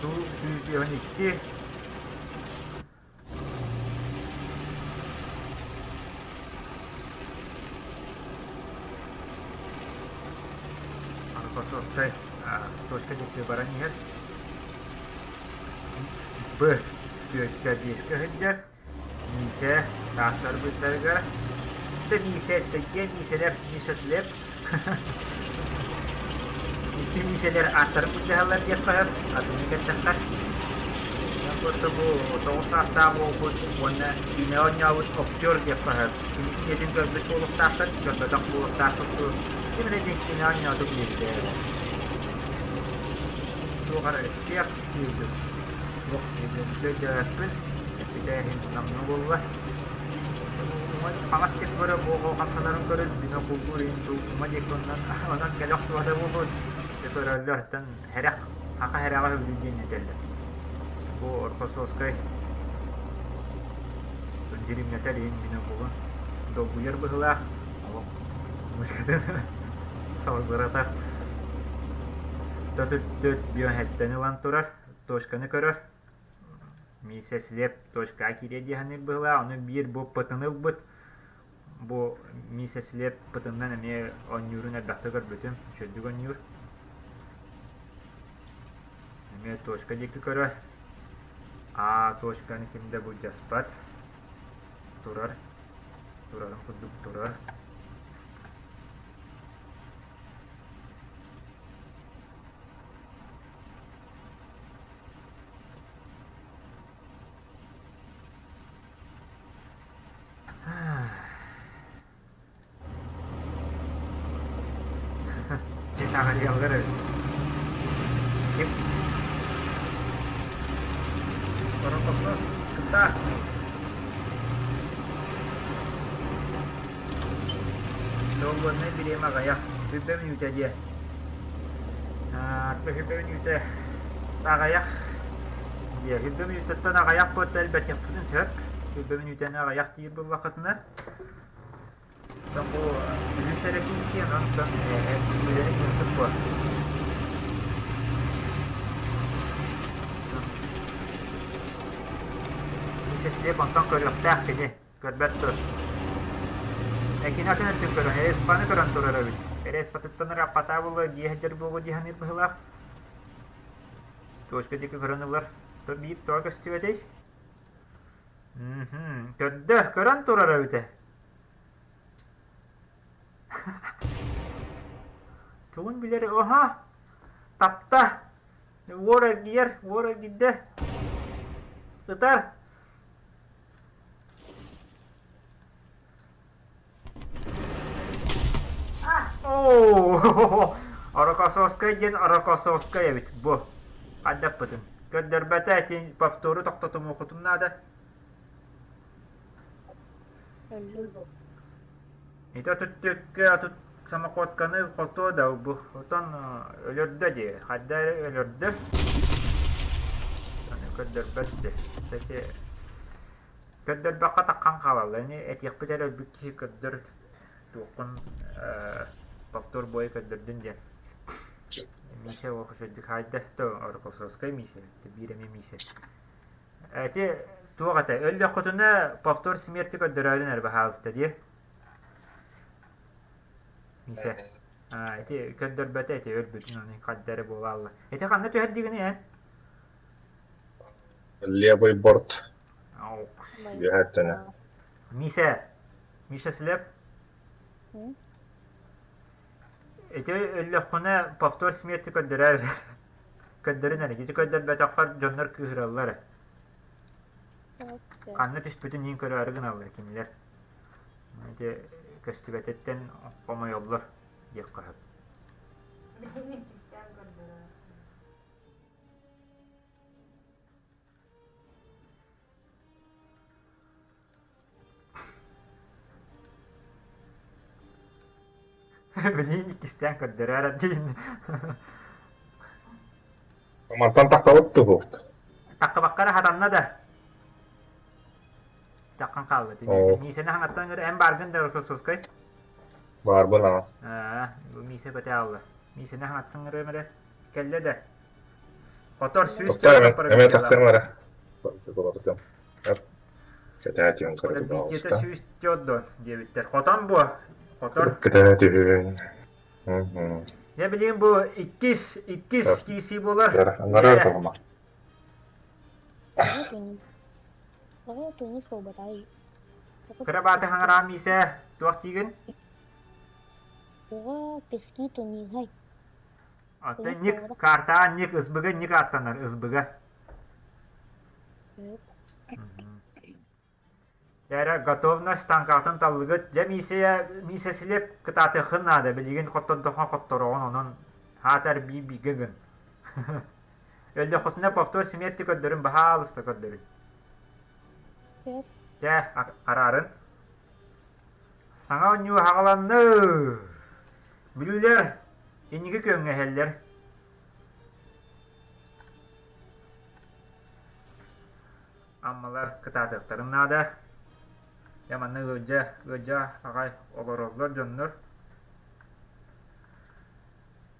Су 152 Рокоссовскай точка диэки баран иһэр. Б түөркэ биэскэ сылдьар. Миисэ таастар быыстарыгар да Миисэ такие Миисэлэр Миша Слеп икки Миисэлэр ааттарын былдьаһаллар диэххэ сөп атыннык эттэххэ просто бу тоҕус саастаах уолбут уонна киинэ оонньообут актер диэххэ сөп кини киинэтин көрбүт буолуохтаахтар көрбөтөх буолуохтаахпыт дуу ким эрэ диэн киинэ оонньоотум диэбитэ туох эрэ истиэх диэбитим туох өйдөөбөппүн Эппитээһин намныы буолла. Хаҥас диэки көрө буолуо хамсанарын көрөн, бино кулгуур иһин уҥа диэки онон онон кэлэ охсубата буолуо. Дьэ көрөллөр, оттон һэрэх, хаха һэрэҕэ сөбүлүүр диэн этэллэр. Бу Орхосовскай дьиримнэтэр иһин бино булун долгуйар быһыылаах. Олох мышкатын салгыратар. Төт биоһэттэн ылан турар, точканы көрөр. Миисэ Слеп точка киириэ дии саныыр быһыылаах, ону биир бу пытыны ылбыт. Бу Миисэ Слеп пытыннан эмиэ оонньуурун элбэхтэ көрбүтүм, үчүгэйдик оонньуур. Эмиэ точка диэки көрөр. А точканы ким да былдьаспат. Турар. Турарын курдук турар. Аҕыйаллар эбит. Ким? Рокоссос кытта. Свободнай бириэмэ аҕыйах. Сүүрбэ мүнүүтэ диэ. Сүүрбэ мүнүүтэ аҕыйах диэ. Сүүрбэ мүнүүтэттэн аҕыйах буолта элбэтиэхпитин сөп. Сүүрбэ мүнүүтэни аҕыйах диир буоллаххытына Бу үһүс эрэ киирсиэн, онтон үлэни кыахпыт буо. Миссис Леп онтон көрүөхтээх кини, көрбөт дуо? Кини атын өттүн көрөн, Эреспаны көрөн турар эбит. Эреспатыттан ырааппатаа буолуо, дии сылдьар буолуо дии саныыр быһыылаах. Точка диэки көрөн ылар. Биир тоҕо көстүбэтэй? Көрдө, көрөн турар эбитэ. Тугун билэр оһо тапта уор эргийэр уор эргийдэ ытар Оо, Рокоссовскай диэн Рокоссовскай эбит бу. Хайдаппытын. Көрдөрбөтө ити повтору тохтотумуоххутун наада. Ити отут түөккэ отут самоходканы хотуо да бу отон өлөрдө дии хайда эрэ өлөрдө аны көрдөрбөт дии кстати көрдөрбөххө таххан хаалаллар ини этиэхпит эрэ өлбүт киһи көрдөр туоххун повтор бой көрдөрдүн диэн Миисэ олох үчүгэйдик хаайда то Рокоссовскай Миисэ биир эмиэ Миисэ Ити туох этэ, өллөххүтүнэ повтор смерти көрдөрөөрүн эрэ баһаалыста дии. Миисэ. Аа, ити көрдөрбөтө ити өлбүтүн ону хадда эрэ буолаалла. Ити ханна түһэр дигини эн? Левый борт. Үөһэ өттүнэ. Миисэ. Миша Слеп. Ити өллөххүнэ повтор смерти көрдөрөөр. Көрдөрүн эрэ, ити көрдөрбөтөххөр дьоннор кыыһыраллар. Ханна түспүтүн иһин көрөөрү гыналлар кинилэр. Ити көстүбэтиттэн хомойоллор диэххэ сөп. Билигин иккистээн көрдөрөр. Билигин иккистээн көрдөрөөр диин. Мантан таххабыт туһук. Таххыбакка эрэ хатанна да. Таххан хаалла. Миисэни хаҥаттан көрө эн бааргын да Рокоссовскай? Баарбын аа. Аа, Миисэ көтө хаалла. Миисэни хаҥаттан көрөм эрэ. Кэллэ да. Хотор сүүс Эмэ тахтарым эрэ. Кэтээтиэн кыргы Палста. Сүүс дьоддо диэбиттэр. Хотон буо. Хотор. Кэтээтэ түһүн. Дьэ билигин бу иккис иккис киирсии буолар. Анарар тоҕума. Кыра бааты хаҥараам Миисэ, туох диигин? Оҕо пески туниһай. Оттон ник картаҕа ник ысбыга ник ааттанар ысбыга. Дьэ готовность таҥкаатын таллыгыт. Дьэ Миисэ Миисэ Силип кытаатыаххын наада. Билигин хоттордоххо хоттороҕун онон аатар бии бииргэ гын. Өллөххүтүнэ повтор смерти көрдөрүн баһаалыста көрдөрүн. Дьэ араарын. Саҥа оонньуу аҕаланны! Бүлүүлэр инники күөҥҥэ иһэллэр. Аммалар кытаатыахтарын наада. Дьэ манна ыалдьа, ыалдьа аҕай олороллор дьоннор.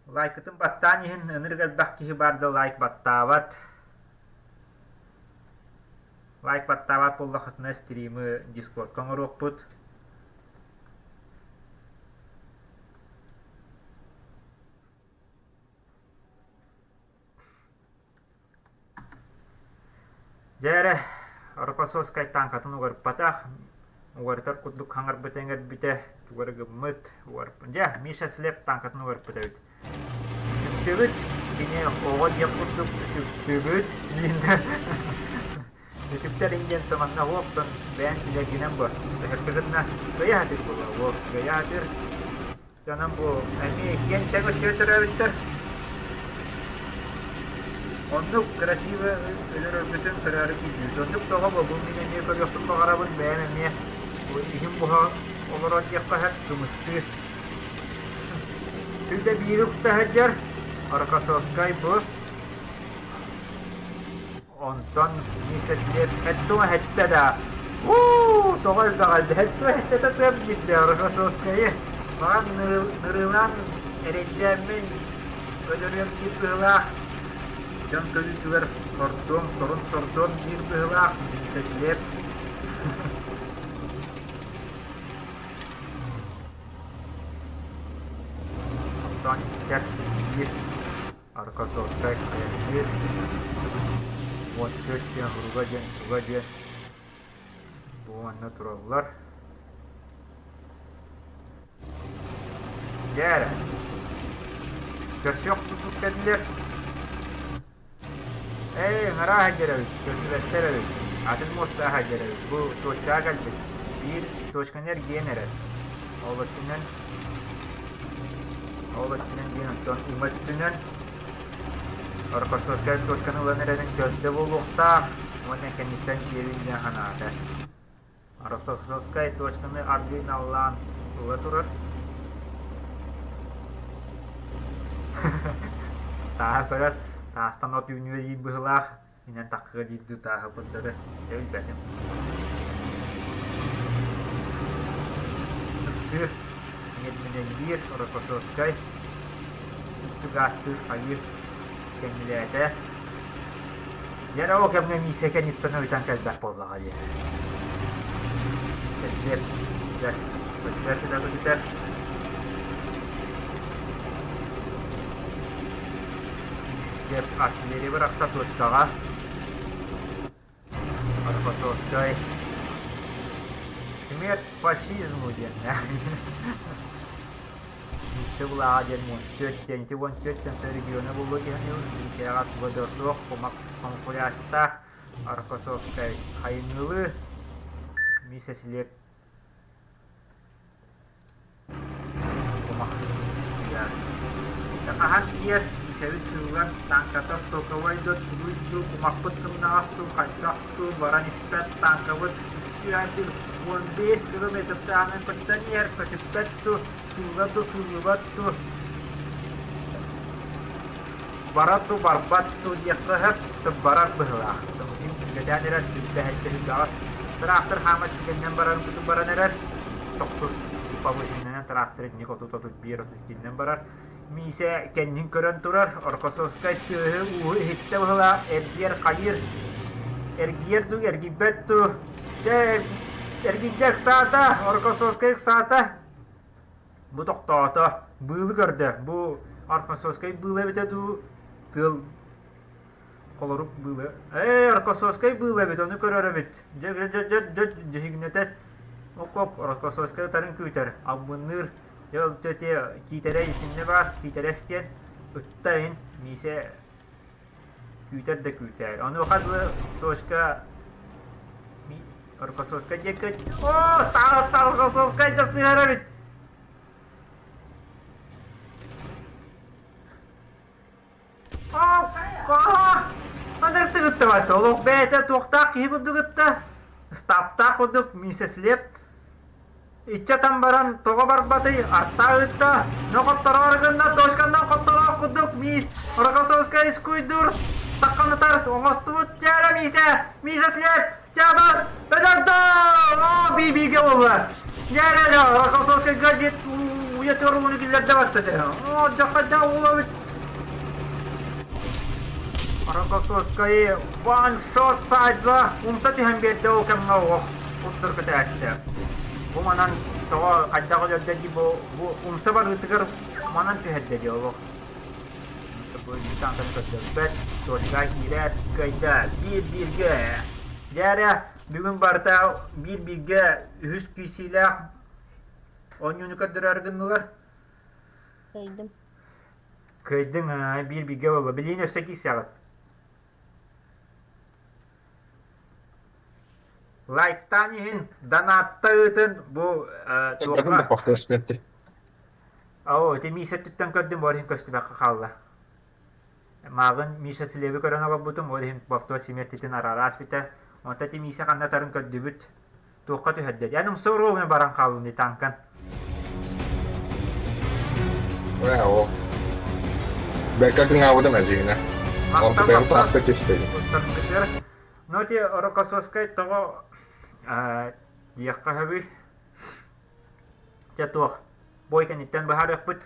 Лайкытын баттаан иһин ынырык элбэх киһи баар да лайк баттаабат. Лайк баттаабат буоллаххытына стримы дискордка оҥоруохпут. Дьэ эрэ, Рокоссовскай тааҥкатын угарыппатах, угарытар курдук хаҥарбыта иҥэрбитэ, тугу эрэ гыммыт, Дьэ, Миша Слеп тааҥкатын угарыппыт эбит. Үтүктүбүт, кини оҕо диэх курдук үтүктүбүт диин үтүктэр диэн манна уоптан бэйэн билэргинэн бо. Өһөргө гынна кыайа сатыыр буолуо, уол кыайа сатыыр. Дьонум бу эмиэ иккиэн тэҥ өттүгэр төрөөбүттэр. Оннук красиво өлөрөрбүтүн көрөөрү киирдибит. Оннук тоҕо бу мин эмиэ көрүөхпүн баҕарабын, бэйэм эмиэ бу иһим буһа олорор диэххэ сөп, кымыстыыр. Күндэ биири укта сылдьар, Рокоссовскай бу. Онтон Миссис Лев эттуҥа эттэ да уу тоҕо элбэҕэй эттуҥа эттэ тыам киирдэ Рокоссовскайы маҕан нырыылаан эрэйдээммин өлөрүөм диир быһыылаах дьон көрүүтүгэр сордуом сорун сордуом диир быһыылаах Миссис Лев Онтон истэр биир Аркасовскай айанныыр 14 диэн уруга диэн туга диэн бу манна тураллар. Дьэ эрэ, көрсүөх курдук кэллилэр. Ээ, ыҥыраа сылдьар эбит, көрсүбэттэр эбит, атын муостаах сылдьар эбит. Бу точкаҕа кэлбит. Биир точканы эргийэн эрэр. Ол өттүнэн Ол өттүнэн диэн оттон уҥа өттүнэн Рокоссовскай точканы ылан эрэрин көрдө буолуохтаах уонна кэнниттэн киэбин диэн санаата. Рокоссовскай точканы аргыый наллаан ыла турар. Тааһа көрөр, таастан от үүнүө диир быһыылаах, инэн таххыа диир дуу тааһы курдары дьэ билбэтим. Ыксыыр, ньирминэллиир Рокоссовскай үрдүк аастыыр хайыыр кэннилээтэ. Дьэ эрэ ол кэмҥэ Миисэ кэнниттэн ыйытан кэлбэт буоллаҕа дии. Миисэ силиэп көтүтэр, көтүтэр, көтүтэр, көтүтэр. Миисэ артиллерия бырахта точкаҕа. Рокоссовскай Смерть фашизму диэн Нуучча былааҕа диэн 14 диэн ити 14 тэн региона буллу диэн милицияҕа туга да суох кумах камуфляжтаах Рокоссовскай хайыҥҥылыы Миисэ Силиэп Кумах Хаһан тиийэр миисэбит сыыллан тааҥката стоковай да тугуй дуу кумахпыт сымнаҕас дуу хайдах дуу баран испэт тааҥкабыт үктүүһэрдии 15 километр чааһынан көтүтэн иһэр көтүппэт дуу сыыллар дуу сыыллыбат дуу барар дуу барбат дуу диэххэ сөп барар быһыылаах тымытын түргэтээн эрэр түрбэһэттэ тыраахтыр хаамар түгэнинэн барар баран эрэр тохсус повышеннанан тыраахтыр итинник 30-31 32-нэн барар Миисэ кэннин көрөн турар Оркосовскай тыаһы-ууһу иһиттэ быһыылаах эргийэр хайыыр эргийэр дуу эргийбэт дуу дьэ эргийдэ ыксаата Оркосовскай ыксаата Бу тохтоото, быылы көрдө, бу Аркосовскай быыла эбитэ дуу, тыал холорук быыла. Ээ, Аркосовскай быыла эбит, ону көрөр эбит. Дьэ, дьэ, дьэ, дьэ, дьиһигинэтэ оп-оп, Рокоссовскай ытарын күүтэр, албынныыр. Дьэ, ол тете киитэрэй итиннэ баар, киитэрэс диэн ытта ин, Миисэ күүтэр да күүтэр. Онуоха дылы точка Рокоссовскай диэки Оо, Рокоссовскай да сыһар эбит. Маннык тыгыттыбат. Олох бэйэтэ туохтаах киһи курдук ытта. Ыстааптаах курдук Миисэ Слеп Иччэтэн баран тоҕо барбатый, артаа ыытта, нохоттороору гынна, точканнан хоттороох курдук Миис Рокоссовскай искуйдуур, тахханытар оҥостубут дьээрэ Миисэ, Миисэ Слеп, дьаабар, өлөрдө! Оо, би-бигэ буолла. Дьээрэ да, Рокоссовскайга дьиэт уйа туругуну киллэрдэ барта дэ. Оо, дьахайда уолабыт. Рокоссовскай one shot сайдла умса түһэн биэрдэ ол кэмҥэ оҕо курдук көтөөччүтэ. Бу манан тоҕо хайдах өлөрдө дии бу, бу умса барыытыгар манан түһэрдэ дии олох. Бу дистанцияны көрдөрбөт, точка киирэр, кыайда, биир-бииргэ. Дьэ эрэ, бүгүн барыта биир-бииргэ үһүс киирсиилээх оонньууну көрдөрөөр гыннылар. Кыайдым. Кыайдыҥ, биир-бииргэ буолла. Билигин өссө киирсэҕит. Лайктаан иһин, донатта ыытын бу Элбэҕин да туохха похтуоспетти. Оо, ити Миша өттүттэн көрдүм, ол иһин көстүбэккэ хаалла. Мааҕын Миша Слеви көрөн олорбутум, ол иһин бортуо симиэртитин араара ааспыта. Онтон ити Миша ханна атарын көрдүбүт. Туохха түһэрдэ? Эн умса уруогуна баран хааллын дии танкан. Ээ, ол. Бэккэ кыҥаабытым эдьиҥнэ. Онту бэйэм тааска түстэ. Ну, ити Рокоссовскай тоҕо диэххэ сөбүй? Дьэ туох, бой кэнниттэн быһаарыахпыт.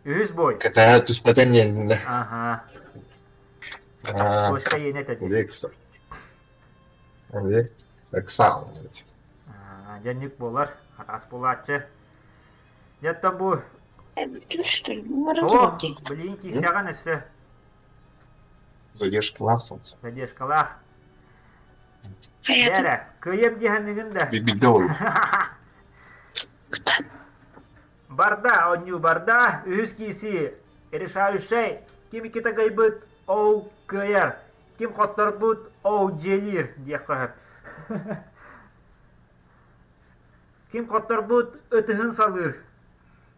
Үһүс бой. Кэтэһэ түспэтэн диэннэ. Аха. Точка иэнэ этэ дии. Объект Эксал. Дьэнник буолар, атаас буолааччы. Дьэ оттон бу Туох, билигин киирсэҕин өссө. Задержкалаах солнце. Задержкалаах. Дээрэ, кыайыам дии саныыгын да. Билбитэ ол. Барда, оонньуу барда. Үһүс киирсии. Решающай. Ким иккитэ кыайбыт, ол кыайар. Ким хотторбут, ол дьиэлиир диэххэ сөп. Ким хотторбут, ытыһын салыыр.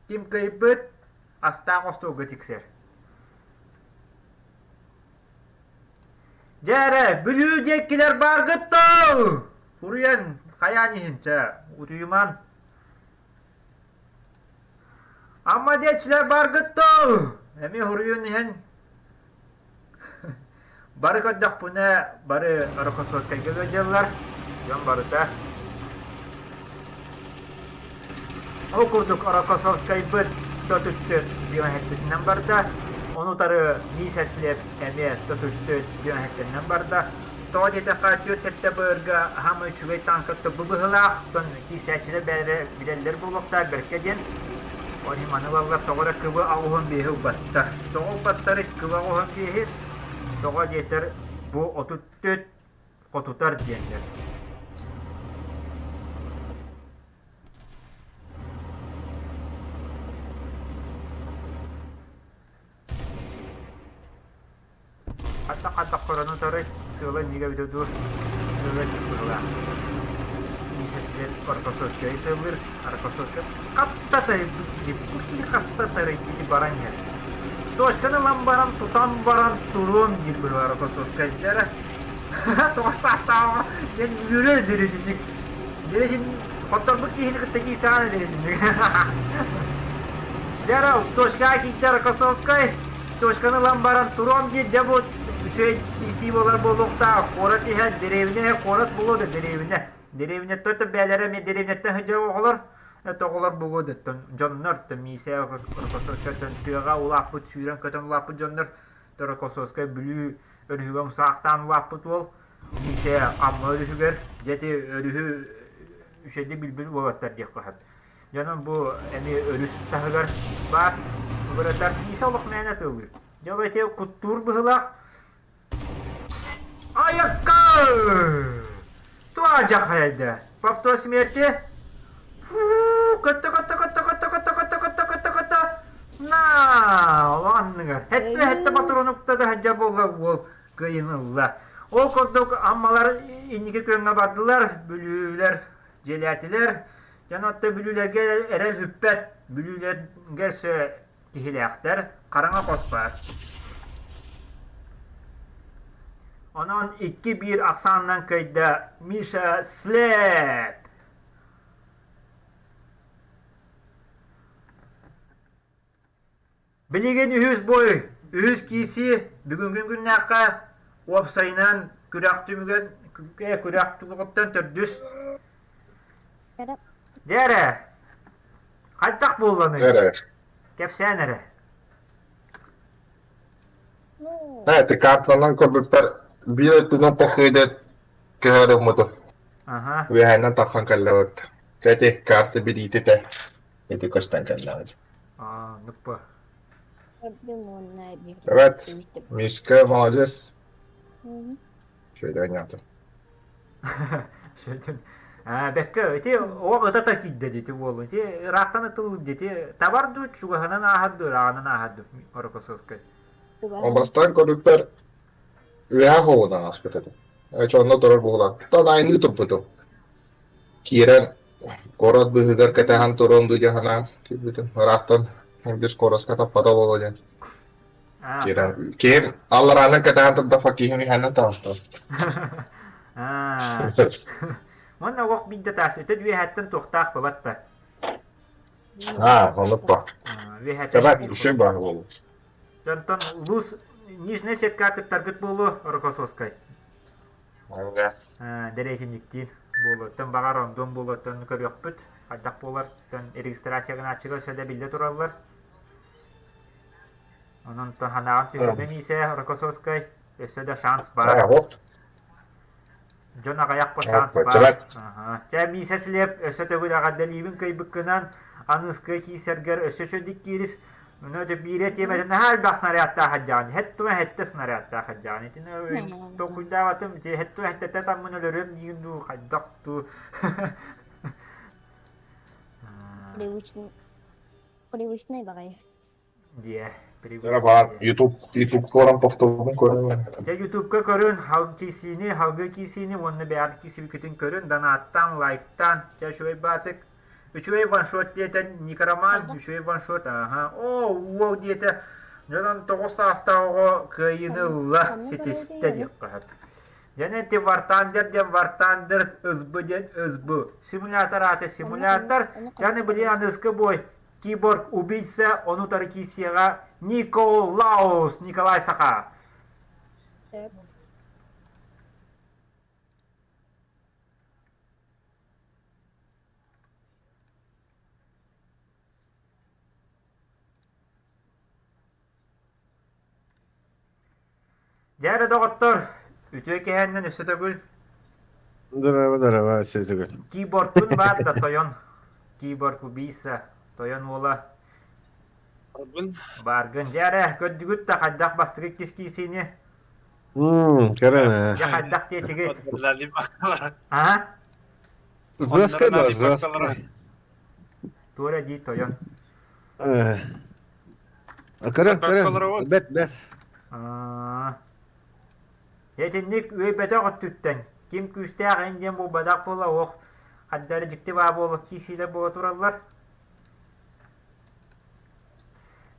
Ким кыайбыт, астаах остуолга тиксэр. Дьэ эрэ, Бүлүү диэккилэр бааргыт дуу? Уруйан, хайаан иһин, чэ, утуйуман. Амма диэччилэр бааргыт дуу? Эмиэ уруйун иһин. Бары көрдөхпүнэ, бары Рокоссовскайга ыалдьаллар, дьон барыта. Ол курдук Рокоссовскайбыт төтүттүт диэн барда, ону утары Миша Слеп эмиэ төтүттүт диэн барда. Тоҕо диэтэххэ, 47 быырга хаама үчүгэй тааҥка тыбы быһыылаах, оттон киирсээччилэр бэйэлэрэ билэллэр буолуохтаах бэркэ диэн. Ол иһин маны ылаллар, тоҕо эрэ кыбы аҕуһун биэһи ылбаттар. Тоҕо ылбаттарый кыбы аҕуһун биэһи? Тоҕо диэтэр, бу 34 хотутар диэннэр. Хатта-хатта көрөн утары сыала иннигэ эбитэ дуу, сыала инник быһыылаах. Миисэсигэр Рокоссовскай тыллыыр, Рокоссовскай хатта тарыйбыт киһи, бу киһи хатта тарыйбыт баран иһэр. Точканы ылан баран, тутан баран туруом диир быһыылаах Рокоссовскай. Дьэ эрэ, тоҕо саастааҕа диэн үөрэ диир итинник. Дьэ итин хотторбут киһини кытта киирсэҕин диир итинник. Дьэ эрэ, точкаҕа киирдэ Рокоссовскай. Точканы ылан баран туруом диир, дьэ бу үчүгэй киирсии буолар буолуохтаах. Куорат иһэ, дэриэбинэ иһэ куорат буолуо да дэриэбинэ. Дэриэбинэттэн то бээлэрэ эмиэ дэриэбинэттэн сылдьар оҕолор, это оҕолор буолуо да дьоннор, Миисэ Рокоссовскайтан тыаҕа улааппыт, сүүрэн-көтөн улааппыт дьоннор, Рокоссовскай Бүлүү өрүһүгэр умсаахтаан улааппыт уол, Миисэ Амма өрүһүгэр, дьэ ити өрүһү үчүгэйдик билбит уолаттар диэххэ сөп. Дьонум бу эмиэ өрүс таһыгар баар быратар Миисэ олох мээнэ тыллыыр. Дьэ ол ити куттуур быһыылаах. Айакка! Туа дьахайда. Повтор смерти. Фу, көттө көттө көттө көттө көттө көттө көттө көттө көттө. На, анныгар. Хэтте хэтте патронукта да хадьа буолла уол кыайын ылла. Ол курдук аммалар инники күөҥҥэ бардылар, бүлүүлэр дьиэлээтилэр. Дьон отто бүлүүлэргэ эрэл бүппэт, бүлүүлэргэ өссө киһилээхтэр, хараҥа хос баар. Онон 2-1 ахсаанынан кыайда Миша Слеп! Билигин үһүс бой, үһүс киирсии бүгүҥҥү күннээххэ уопсайынан күрэх түмүгэр күрэх тугуттан төрдүс. Дьэ эрэ, хайдах буолланый? Эрэ. Кэпсээн эрэ. Ээ, ти картанан көрбүппэр биир өттүнэн тахыыда көһөр ыммытым. Аха. Үөһээннэн таххан кэллэбит. Ити карта билиититэ ити көстөн кэллэҕит. Аа, нуппа. Evet, Миска молодец. Şöyle yaptım. Шөйтөн. Аа, бэккэ, ити оҕо ытата киирдэ дити уол. Ити ыраахтан ытыл дити табар дуу, чугаһынан ааһар дуу, ырааҕынан ааһар дуу, Орокосовскай. Бастаан көрүппэр үөһэ хоһуунан ааспыт этим. Эчи онно турар буолан. Тон айныы турбутум. Киирэн. Куорат быыһыгар кэтэһэн туруом дуу диэн санаан киирбитим. Ыраахтан биир куораска таппата буолуо диэн. Киирэн, киһим аллараанан кэтэһэн турдахпа киһим иһэннэн таҕыста. Аа. Уонна олох биирдэ таас өтө үөһэттэн туохтаах бабат да. Аа, оннук ба. Үөһэттэн Тэбэт, үчүгэй баар буолуо. Дьонтон улуус Нижнэй сетка кыттаргыт буолуо, Рокоссовскай. Дэриэтинньиктиин буолуоттан баҕар ондуон буолуоттан көрүөхпүт. Хайдах буолар, регистрация гынааччыга өссө да биллэ тураллар. Онон ханаҕын түһүмэ Миисэ Рокоссовскай өссө да шанс баар. Дьон аҕыйах шанс баар. Чэ, Миисэ Слеп өссө төгүл эҕэрдэлиибин кыайбыккынан аныыскыга киирсэргэр өссө үчүгэйдик киирис. Мына өтө биирэ тиэмэтин наһаа элбэх снарядтаах сылдьаҕын. Хэт-тума хэттэ снарядтаах сылдьаҕын. Итини толкуйдаабатым. Ити хэт-тума хэттэтэ таммын өлөрүөм диигин дуу, хайдах дуу. Привычный, привычный баҕайы. Диэ, Дьэ баар YouTube YouTube көрөн повторун көрөн. Дьэ Ютубка көрүн, киисиини, халгы киисиини уонна бэйэҕит киисибиккитин көрүн, донаттаан, лайктаан. Дьэ үчүгэй баатык. Үчүгэй ваншот диэтэ Никроман, үчүгэй ваншот, аха. Оо, уол диэтэ. Дьонон 9 саастаах оҕо кыайыыны ылла, ситистэ диэххэ сөп. Дьэ ити Вартандер диэн Вартандер, СБ диэн СБ. Симулятор аата симулятор. Дьэ били аныскы бой Киборг убийца, ону утары киирсиэҕэ Николаус Николай Саха. Сөп. Дьэ эрэ доҕоттор, үтүө киэһэннэн өссө төгүл Здорово, здорово, өссө төгүл. Киборгпун баар да тойон. Киборг убийца, тойон уола. Баргын. Баргын. Дьэ эрэ, көрдүгүт да хайдах бастакы иккис киисиини? Көрөн Дьэ хайдах диэтигит? А? Жестко да, жестко. Туора дии тойон. Көрөн, көрөн, бэт, бэт. Итинник үөйбэтэх өттүттэн ким күүстээх эн диэн буолбатах буола ох хардары дьикти баа буола киисиилэр буола тураллар.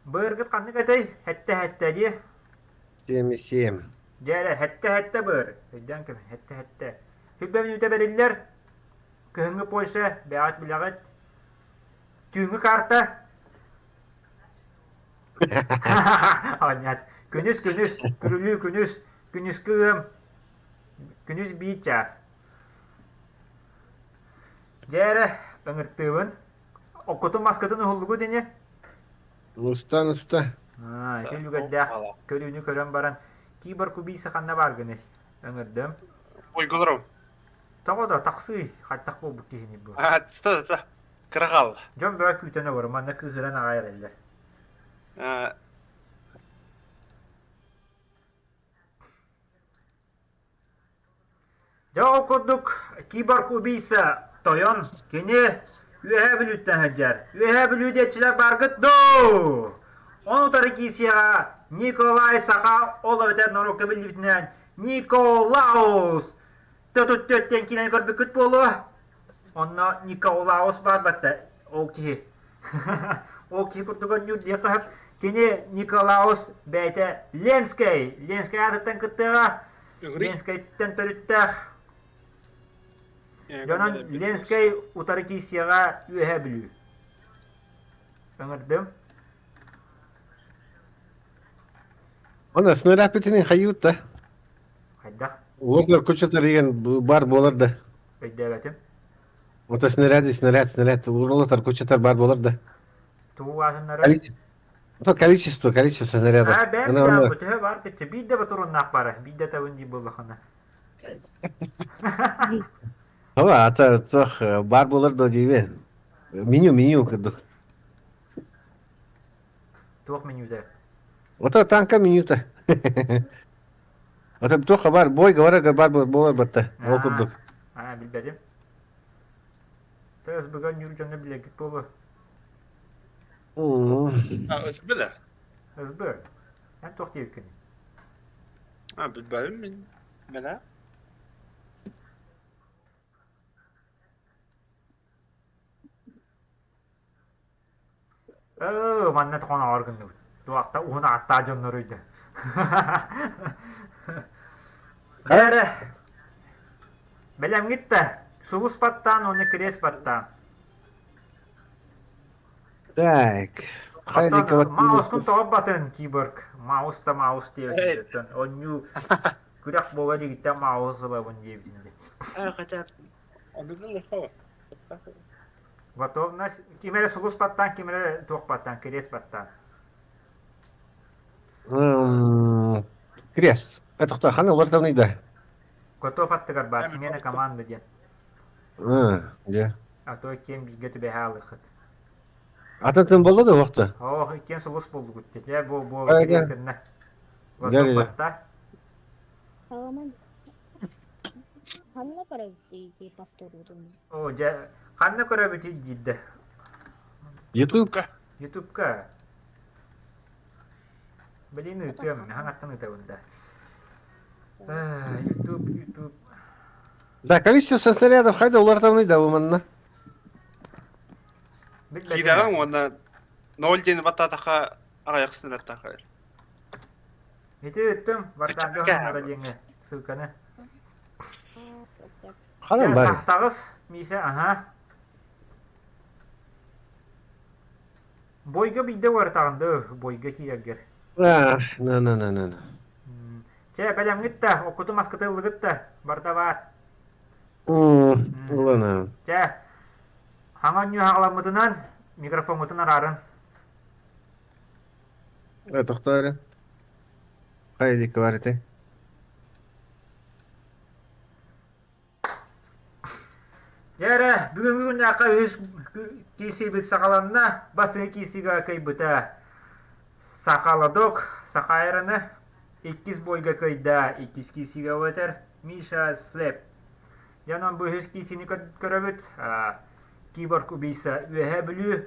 Быыргыт ханнык этэй? Хэттэ-хэттэ дии. Семь семь. Дьэ эрэ, хэттэ-хэттэ быыр. Өйдөөн көмө, хэттэ-хэттэ. Сүрбэ мүнүүтэ бэриллэр. Кыһыҥҥы Польша, бэҕэт билэҕит. Түүҥҥү карта. Оонньоот. Күнүс, күнүс, күрүлүү күнүс, күнүскү ыам, күнүс биир чаас. Дьэ эрэ, ыҥыртыыбын. Оккутун маскытын уһуллугут ини? Устан уста. Аа, ити үлүгэрдээх көрүүнү көрөн баран, киборг убийца ханна бааргыный? Ыҥырдым. Уйгуларым. Тоҕо да тахсыы, хайдах буолбут киһини бу? Аа, та та. Кыра хаалла. Дьон бөҕө күүтэн олорор, манна кыыһыран аҕай эрэллэр. Аа, Дьэ ол курдук киборг убийца тойон кини Үөһээ Бүлүүттэн сылдьар. Үөһээ Бүлүү диэччилэр бааргыт дуу? Ону утары киирсиэҕэ Николай Саха ол эбэтэр норуокка биллибитинэн Николаус Төтүттүөттэн киинэни көрбүккүт буолуо. Онно Николаус баар батта ол киһи. Ол киһи курдук оонньуур диэххэ сөп. Кини Николаус бэйэтэ Ленскэй. Ленскэй аатыттан кыттыаҕа. Ленскэйтэн төрүттээх. Дьонон Ленскэй утары киирсиэҕэ Үөһээ Бүлүү. Ыҥырдым. Оны снаряд хайыыбыт да? Хайдах? Уоллар кучатар деген бар буолар да. Өйдөөбөтүм. Ото снаряд, снаряд, снаряд. Уоллар кучатар бар буолар да. Тугу аатыннары? Количество, количество, количество снарядов. Аа, бэм да, төһө бар кытча. Биир да батуруннаах бара. Биир да табын дии буоллахына. Ава, ата туох бар буолар да диибин. Меню, меню курдук. Туох менюта? Ото танка менюта. Ото туох бар, бой говоря, бар буолар батта. Ол курдук. Аа, билбэтим. ТСБ-га ньуур дьоно билэргит буолуо. А, СБ да? СБ. Эн туох диэбиккиний? А, билбэбин мин. Мена? Ээ, манна тоҕоноҕор гынныбыт. Туохта уһун ааттаах дьонноруй да. Эрэ, бэлэмҥит да, сулус баттаан уонна кириэс баттаан. Так. Оттон маускун тоҕо батын, киборг? Маус да маус диэбитин Онньуу күрэх буола илигиттэн маус ылабын диэбитин А, хотя он Готовность. Ким эрэ сулус баттаан, ким эрэ туох баттаан, кириэс баттаан. Крест. Это хана улартан да. Готов аттыгар баар, смена команды диэн. Дьэ. А то иккиэн бииргэ түбэһэ аалыххыт. Атын тын болла да уохта? Оох, иккиэн сулус буллугут. Дьэ, бу бу кириэс гынна. Готов батта. Саламан. Ханна көрөбүтүй повторудун? О, дьэ, ханна көрөбүтүй диирдэ. Ютубка. Ютубка. Блин, ыытыам, хаҥаттан ыытабын да. Ютуб, Ютуб. Да, количество снарядов хайда улартамный да манна. Киирэҕин уонна ноль диэни баттаатахха аҕыйах снарядтаах Ити ыттым, Вартанга хонноро диэҥҥэ ссылканы. Ханан бар? Таҕыс, Миисэ, аха. Бойга биирдэ уоратаҕын да, бойга киирэргэр. На, на, на, на, на. Чэ, бэлэмҥит да, оккуту маскыты ыллыгыт да, барда баар. Ылана. Чэ, хаҥа онньуу хаҕаламмытынан микрофоҥҥутун араарын. Тохтоо эрэ. Хайа диэки бар этэй? Дьэ эрэ, бүгүҥҥү күннээххэ үһүс киирсиибит саҕаланна. Бастакы киирсиигэ кыайбыта Сахаладок Сахайраны, иккис бойга кыайда иккис киирсиигэ эбэтэр Миша Слеп. Дьэ онон бу үһүс киирсиини көрөбүт. Киборг убийца Үөһээ Бүлүү,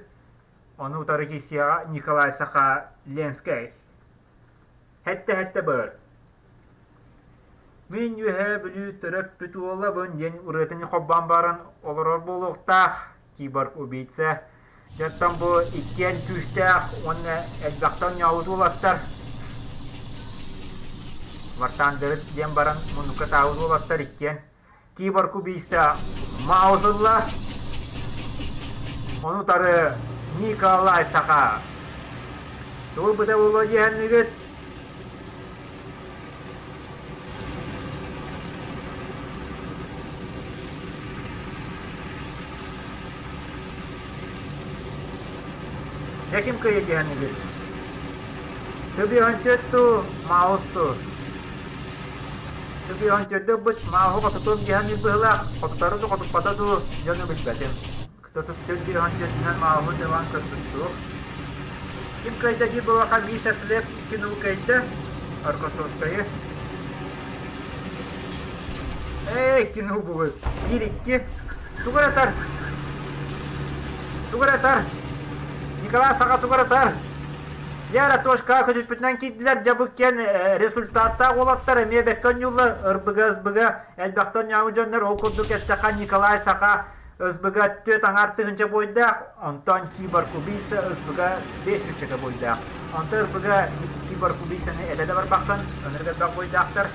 ону утары киирсиэҕэ Николай Саха Ленскэй. Хэттэ-хэттэ баар. Мин Үөһээ Бүлүү төрөппүт уолабын диэн ырыатын холбоон баран олорор буолуохтаах киборг-убийца. Дьоттон бу иккиэн күүстээх уонна элбэхтэн оонньообут уолаттар Вартаандырыт диэн баран муннукка таабыт уолаттар иккиэн Киборг-убийца Маус ылла. Ону утары Николай Саха. Тугу быта буолуо диэһэннигит? Дьэ ким кыайа диэһэннигит? Түбүһүн ту, Маус ту. Түбүһүн төрдөк мааһы хотутуом диэһэн быһыылаах, хотутары да хотуппата дуу, дьону билбэтим. Төрдүһүн төрдүнэн мааһы дьалаан көрбүт суох. Ким кыайда дии буоллахха Миша Слеп кинул кыайда, Аркосовскайы. Эй, кинул бугун. Биир-икки. Тугуратар. Тугуратар. Николай саҕа тугуратар. Яра Тошка көтүппүтүнэн киирдилэр дьабык диэн результаттаах уолаттар эмиэ бэккэ оонньууллар РБГ, СБГ элбэхтэ оонньообут дьоннор ол курдук эттэххэ Николай Саха СБГ түөрт аҥаар тыһыынча буойдаах, онтон Киборг Убийца СБГ 5 сүүсчэкэ буойдаах. Онтон РБГ Киборг Убийцаны этэ да барбаххын, ынырык элбэх буойдаахтар,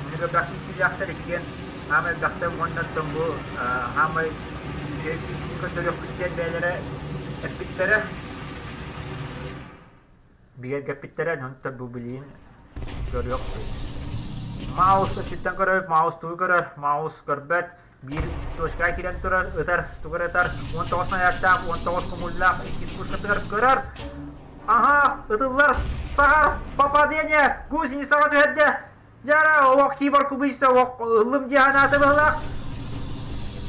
ынырык элбэх киирсиилээхтэр иккиэн хаамай элбэхтэ уонна оттон бу хаамай үчүгэй киирсиини көрдөрүөхпүт диэн бэйэлэрэ эппиттэрэ. Бигэргэппиттэрэ, онтон бу билигин көрүөхпүт. Маус өттүттэн көрөбүт, Маус тугу көрөр, Маус көрбөт, биир точкаҕа киирэн турар, ытар, тугу эрэ ытар, 19 снарядтаах, 19 кумуллаах, иккис пушкатыгар көрөр. Аһа, ытыллар, саһар, попадение, гусеницаҕа түһэрдэ. Дьара, олох киборг убийца, олох ыллым дии санаата быһылаах.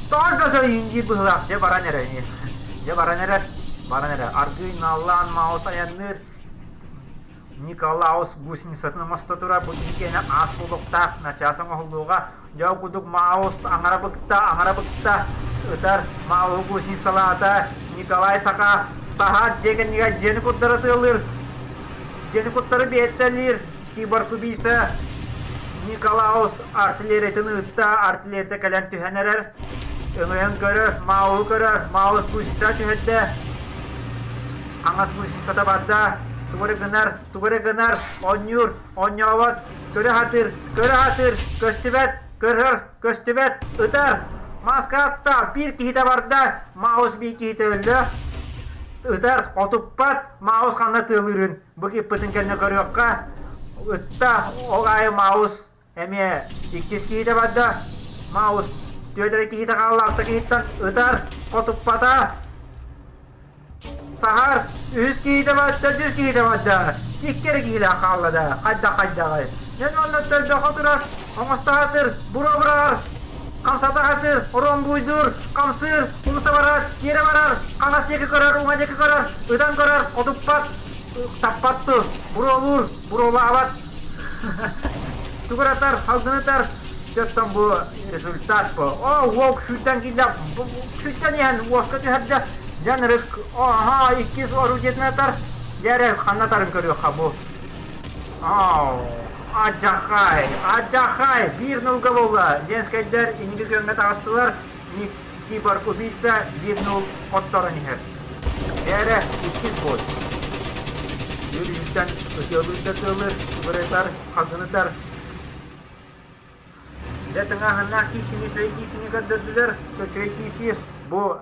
Только сөйүн диир быһылаах, дьэ баран эрэ, дьэ баран эрэр, баран эрэ. Аргыый наллаан Маус айанныыр, Николаус гусеницатын оҥосто турар, бу киһи аас буолуохтаах, начаас оҥоһуллуоҕа. Дьэ ол курдук Маус аҥара быкта, аҥара быкта, ытар Мауһу гусеницалаата, Николай Саха саһар дьиэ кэннигэр дьиэни курдары тыалыыр, дьиэни куттары биэртэлиир, Киборг-убийца Николаус артиллериятын ыытта, артиллерията кэлэн түһэн эрэр. Өҥөйөн көрөр, Мауһу көрөр, Маус гусеница түһэрдэ. Хаҥас гусеницата барда. Тугу эрэ гынар, тугу эрэ гынар, оонньуур, оонньообот, көрө сатыыр, көрө сатыыр, көстүбэт, көрөр, көстүбэт, ытар. Маска атта, биир киһитэ барда, Маус биир киһитэ өллө. Ытар, хотуппат, Маус ханна тыалыырын бу киппытын кэннэ көрүөххэ. Ытта, ол аайы Маус Эмиэ иккис киһитэ барда. Маус түөрт эрэ киһитэ хаалла, алта киһиттэн ытар, хотуппата. Саһар, үһүс киһитэ барда, төрдүс киһитэ барда. Икки эрэ киһилээх хаалла да, хайдах хайдаҕай. Дьон онно төрбөхө турар, оҥосто сатыыр, буруо быраҕар, хамсата сатыыр, оромбуйдуур, хамсыыр, умса барар, тиэрэ барар, хаҥас диэки көрөр, уҥа диэки көрөр, ытан көрөр, хотуппат, таппат ту, буруолуур, буруолаабат. Тугуратар, халгынытар, оттон бу результат бу. О, уол сүүрдэн киирдэ, сүүрдэн иһэн уоска түһэрдэ. Дьан ырык, аха, иккис орудиетын атар. Дьэ эрэ, ханна атарын көрүөххэ бу. Ау, адьахай, адьахай, биир нулга буолла. Ленскэйдэр инники күөҥҥэ таҕыстылар. Киборг убийца 1-0 хотторон иһэр. Дьэ эрэ, иккис гол. Үөрүүттэн ытыалыыр да ытыалыыр, ыбырытар, хагынытар. Дьэ тыҥааһыннаах киисини, үчүгэй киисини көрдөрдүлэр. Үчүгэй кииси бу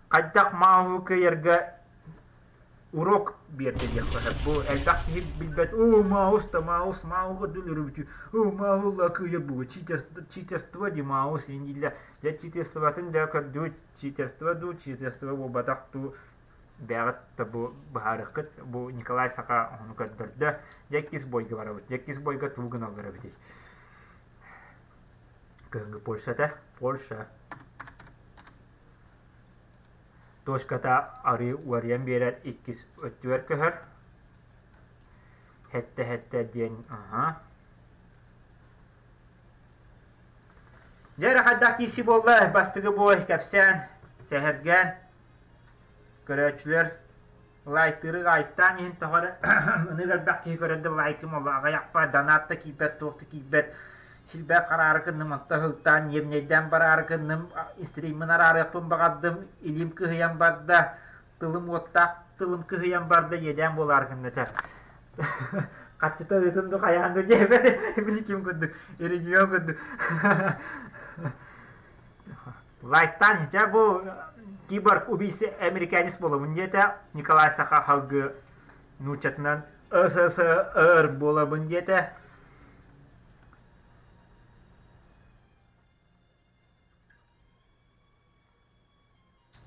хайдах мааһы кыайарга урок биэрдэ диэххэ сөп. Бу элбэх киһи билбэт «Оо, Маус да Маус, Мауга дүлүрүбүтү, оо, Маула кыайар бугу, читерство ди Маус» дииллэр. Дьэ читерствотын да көрдүгүт, читерство дуу, читерство буолбатах дуу бэйэҕит да бу быһаарыаххыт. Бу Николай Саха ону көрдөрдө. Дьэ иккис бойга барабыт. Дьэ иккис бойга тугу гыналлар эбитий? Кыһыҥҥы Польша этэ. Польша. Точката арыы уарыйан биэрэр иккис өттүгэр көһөр. Хэттэ-хэттэ диэн аһа. Дьэ эрэ хайдах киирсии буолла бастакы бой кэпсээн, сэһэргээн, көрөөччүлэр лайктыыры лайктаан иһин тоҕо эрэ ынык элбэх киһи көрөр да лайкым ол аҕыйахпа донат да киирбэт туох да киирбэт силбээх хараары гынным онто ыһыктаан ньиэмнэйдээн бараары гынным стриммин араарыахпын баҕардым илиим кыһыйан барда тылым уоттаах тылым кыһыйан барда иэдээн буолаары гынна чэ хаччыта ыытын ду хайаан ду диэбэт били ким курдук регион курдук Лайктаан дьэ бу киборг убийца американец буолабын диэтэ Николай Саха халгы нууччатынан СССР буолабын диэтэ.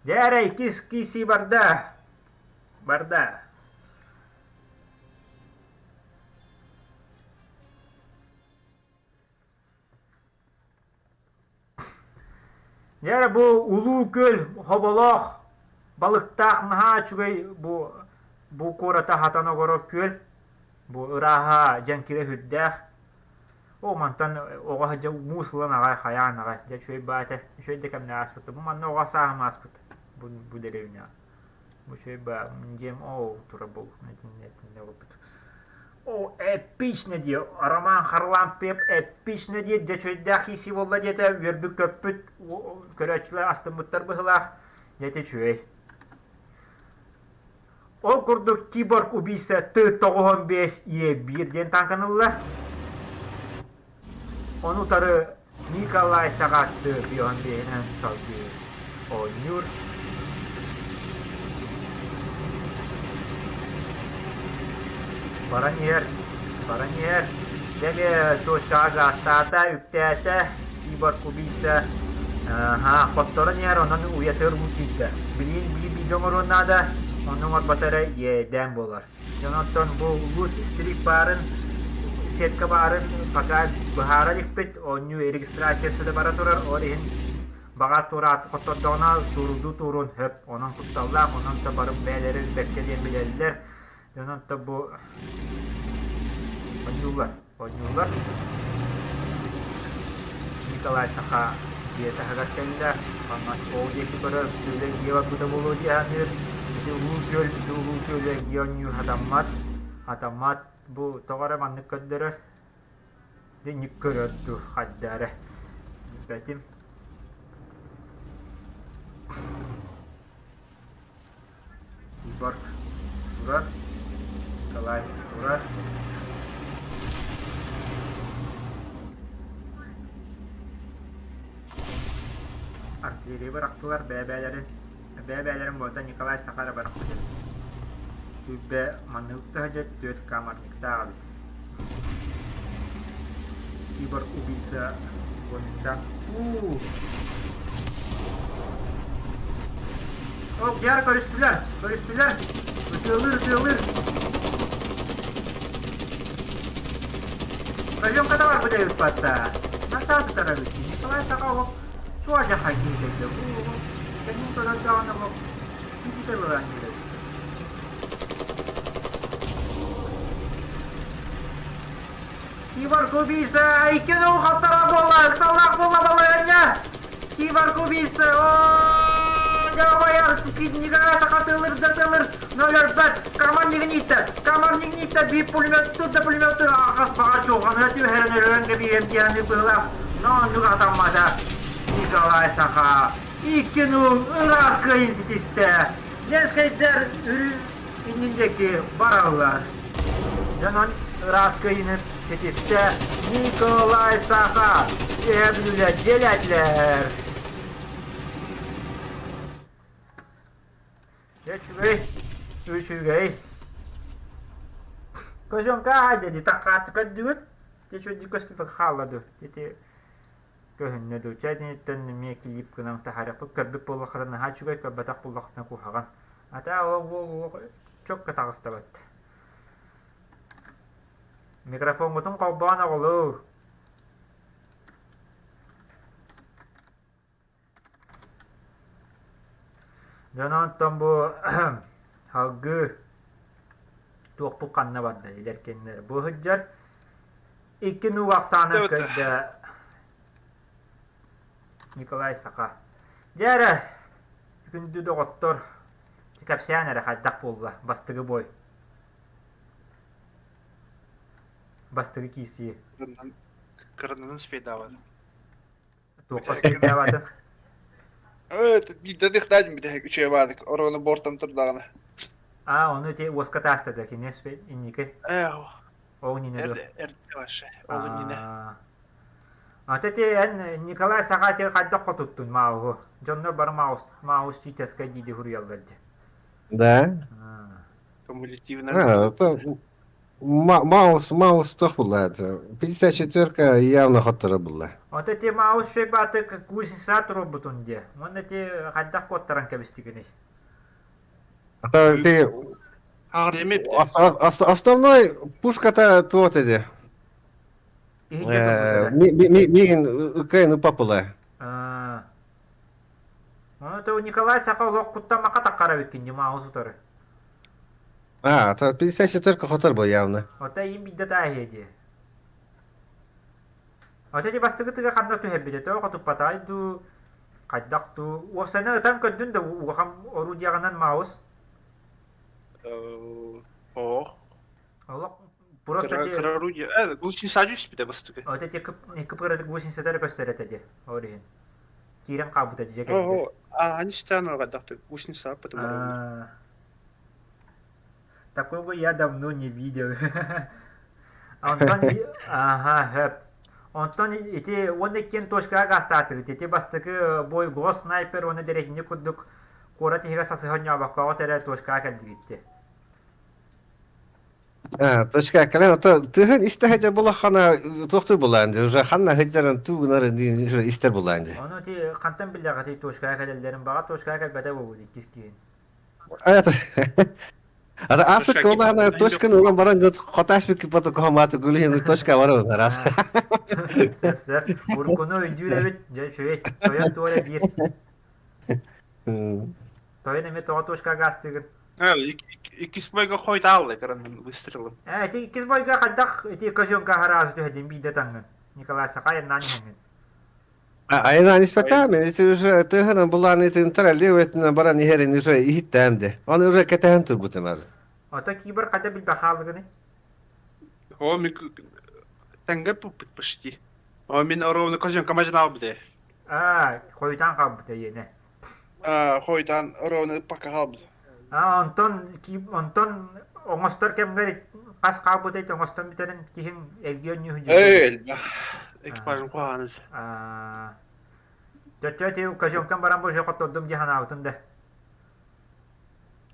Дьэ эрэ иккис киирсии барда. Барда. Дьэ эрэ бу Улуу Күөл хоболоох, балыктаах наһаа үчүгэй бу бу куората хатан олорор күөл. Бу ырааһа дьэҥкирэ сүрдээх. Оо мантан оҕо сылдьа муус ылан аҕай хайаан аҕай дьэ үчүгэй баата үчүгэй да кэмнэ ааспыт. Бу манна оҕо сааһым ааспыт бу бу дэриэбинэҕэ. Бу үчүгэй баа дьиэм оо турар буолуохтун итиннэ итиннэ олорбут. Оо, эпично диэ, Роман Харлампьев эпично диэ, дьэ үчүгэйдээх киирсии буолла диэтэ, үөрбүт-көппүт, көрөөччүлэр астыммыттар быһыылаах, дьэ ити үчүгэй. Ол курдук киборг убийца Т-95 Е1 диэн танканы ылла. Ону утары Николай Саҕатты биоһун биэһинэн салгыы оонньуур. Баран иһэр, баран иһэр. Дьэ точкаҕа гаастаата, үктээтэ, киборг убийца аһа, хотторон иһэр, онон уйатыгар уу киирдэ. Билигин биир бииргэ оҥоруон наада, онно оҥорбото эрэ иэдээн буолар. Дьон оттон бу улуус стрик баарын, сетка баарын пока быһаара иликпит, оонньуу регистрациясы да бара турар, ол иһин баҕа тураат хоттордоҕуна туурдуу туурун сөп, онон кутталлаах, онон да бары бэйэлэрин бэркэ диэн билэллэр. Дьон онтон бу оонньууллар, оонньууллар. Николай Саха дьиэ таһыгар кэллэ, хаҥас ол диэки көрөр, күөлэ дьиэ барбыта буолуо дии саныыр. Ити Улуу Күөл, ити Улуу Күөлэ дьиэ оонньуур хатаммат, хатаммат. Бу тоҕо эрэ маннык көрдөрөр. Динник көрөр дуу, хайда эрэ. Билбэтим. Киборг. Николай турар. Артиллерия бырахтылар бэйэ-бэйэлэрин бэйэ-бэйэлэрин буолта Николай Саха эрэ бырахпыт эбит. Түүрбэ маннык таһдьа түөрт камерниктаах эбит. Киборг убийца гонниктаах. Уу! Ол дьаар көрүстүлэр, көрүстүлэр. Ытыалыыр, ытыалыыр. Козёнка да барбыт эбит батта. Начаас сытар эбит. Николай Саха ол туа дьахай киһи Бу кэннин көрөр даҕаны ол киһитэ ылан диир Киборг убийца икки нул хаттара буолла, ыксаллаах буолла балаһыанньа. Киборг убийца, о, дьабайар, киднига сахатылыр да тылыр, нөлөрбөт, командигин ииттэр, командигин ииттэр, биир пулеметтур да пулеметтур, аҕас баҕа чуолҕаны түһэрэн өлөрөн кэбиһиэм диэни быһылаах, но оннук атаммата. Николай Саха икки нул ыраас кыайын ситистэ. Ленскэйдэр үрү иннин диэки бараллар. Дьонон ыраас кыайыыны ситистэ Николай Саха үөһээ Бүлүүлэр дьиэлээтилэр. Үчүгэй, үчүгэй. Көзөҥкө аһа дии таххааты көрдүгүт. Ти чүдди көстүпэк хаалла ду. Тити көһүннэ дуу. Чэ итиниттэн эмиэ килиип гынан таһаарыахпыт. Көрбүт буоллаххына наһаа үчүгэй, көрбөтөх буоллаххына куһаҕан. Ата ол уол чокко таҕыстабат. Микрофоҥҥутун холбоон оҕолоор. Дьон онтон бу салгыы туохпут ханна барда илэр кэннэр бу сылдьар икки нуу ахсаанын көрдө Николай Саха. Дьэ эрэ, күндү доҕоттор, кэпсээн эрэ хайдах буолла бастыгы бой. Бастыгы киирсии. Кыранынан успейдаабат. Туохха успейдаабатын? Биирдэ дыхтаадым бүтэһик үчүгэй баадык орону бортом турдаҕына. А, ону ити уоска тааста да кини инники. Ол иннинэ дуо? Эрдэ вообще. Ол иннинэ. Ата ти эн Николай Саха ти хайдах хотуттун мауһу? Дьоннор бары маус маус читескай дии хуруйаллар дии. Да. Кумулятивно. А, это Маус, Маус туох буолла? 54-ка явно хотторо буолла. Ото ти Маус шөйбаты гусеница туруорбутун дии. Уонна ти хайдах куоттаран кэбистигиний? Ата ти Основной пушката туот эди. Мигин ыкайын упапыла. Ону то Николай Саха олох куттамака таккара бүккин Маус утары. А, то 54 хотор был явно. Ото им бидде тааһиэ дии. Ото ти бастыгы тыга ханна түһэрбитэ тоҕо хотуппатай дуу хайдах дуу уопсайынан ытан көрдүн да улахан орудияҕынан Маус Ох. Олох просто Кыра ти кыра орудие. Э, гусеница түспүтэ бастакы. Ото ти кып гусеницата эрэ көстөр этэ дии ол иһин. Киирэн хаалбыта дии кэлбит. Ого, а они стяну хайдах гусеница потом Такого я давно не видел. Онтон ага, хөп. Онтон ити уонна иккиэн точкаҕа гаастаатыгыт. Ити бастакы бой гос снайпер уонна дэриэһинньик курдук куорат иһигэр сасыһа оонньообоккоҕут эрэ точкаҕа кэллигитти. А, точка кэлэн ото тыһын истэ сылдьар булаххана туохтуур булаан дии уже ханна сылдьарын туу гынарын уже истэр булаан дии. Ону ити хантан биллэҕитий точкаҕа кэлэллэрин баҕа точкаҕа кэлбэтэ буолуо иккис киһин. Это Ата асык олана точканы ылан баран хотааш бикки пото кохомааты гулиһин точка барабын араас. Сөп Уруккуну өйдүүр эбит, дьэ үчүгэй. Тойон туора диир. Тойон эмиэ тоҕо точка гаастыгын? Иккис бойга хойдаалла кыран выстрелым. Э, ити иккис бойга хайдах ити козёнка араасы түһэдин биирдэ таҥҥын. Николай Сахаев наан иһэҥҥин. Айынан испэтээм, ити уже тыһынан булаан итин троллейбутунан баран иһэрин уже иһиттээм де. Оны уже кэтэһэн турбутум ар. Ото кибер хайда билбэ хаалыгыны? О, ми тэнгэ пуппут почти. О, мин ровно козёнка мажын албыты. Аа, хойутаан хаалбыта иэнэ. А, хойутаан ровно пока хаалбыт. А, онтон онтон оҥостор кэмҥэр хас хаалбытай оҥостон бүтэрин киһиҥ эргиэн ньүүһү Эй, элбэх. Экипажым куһаҕанын. Чоччо ити казёнкам баран бу хоттордум дии санаабытым да.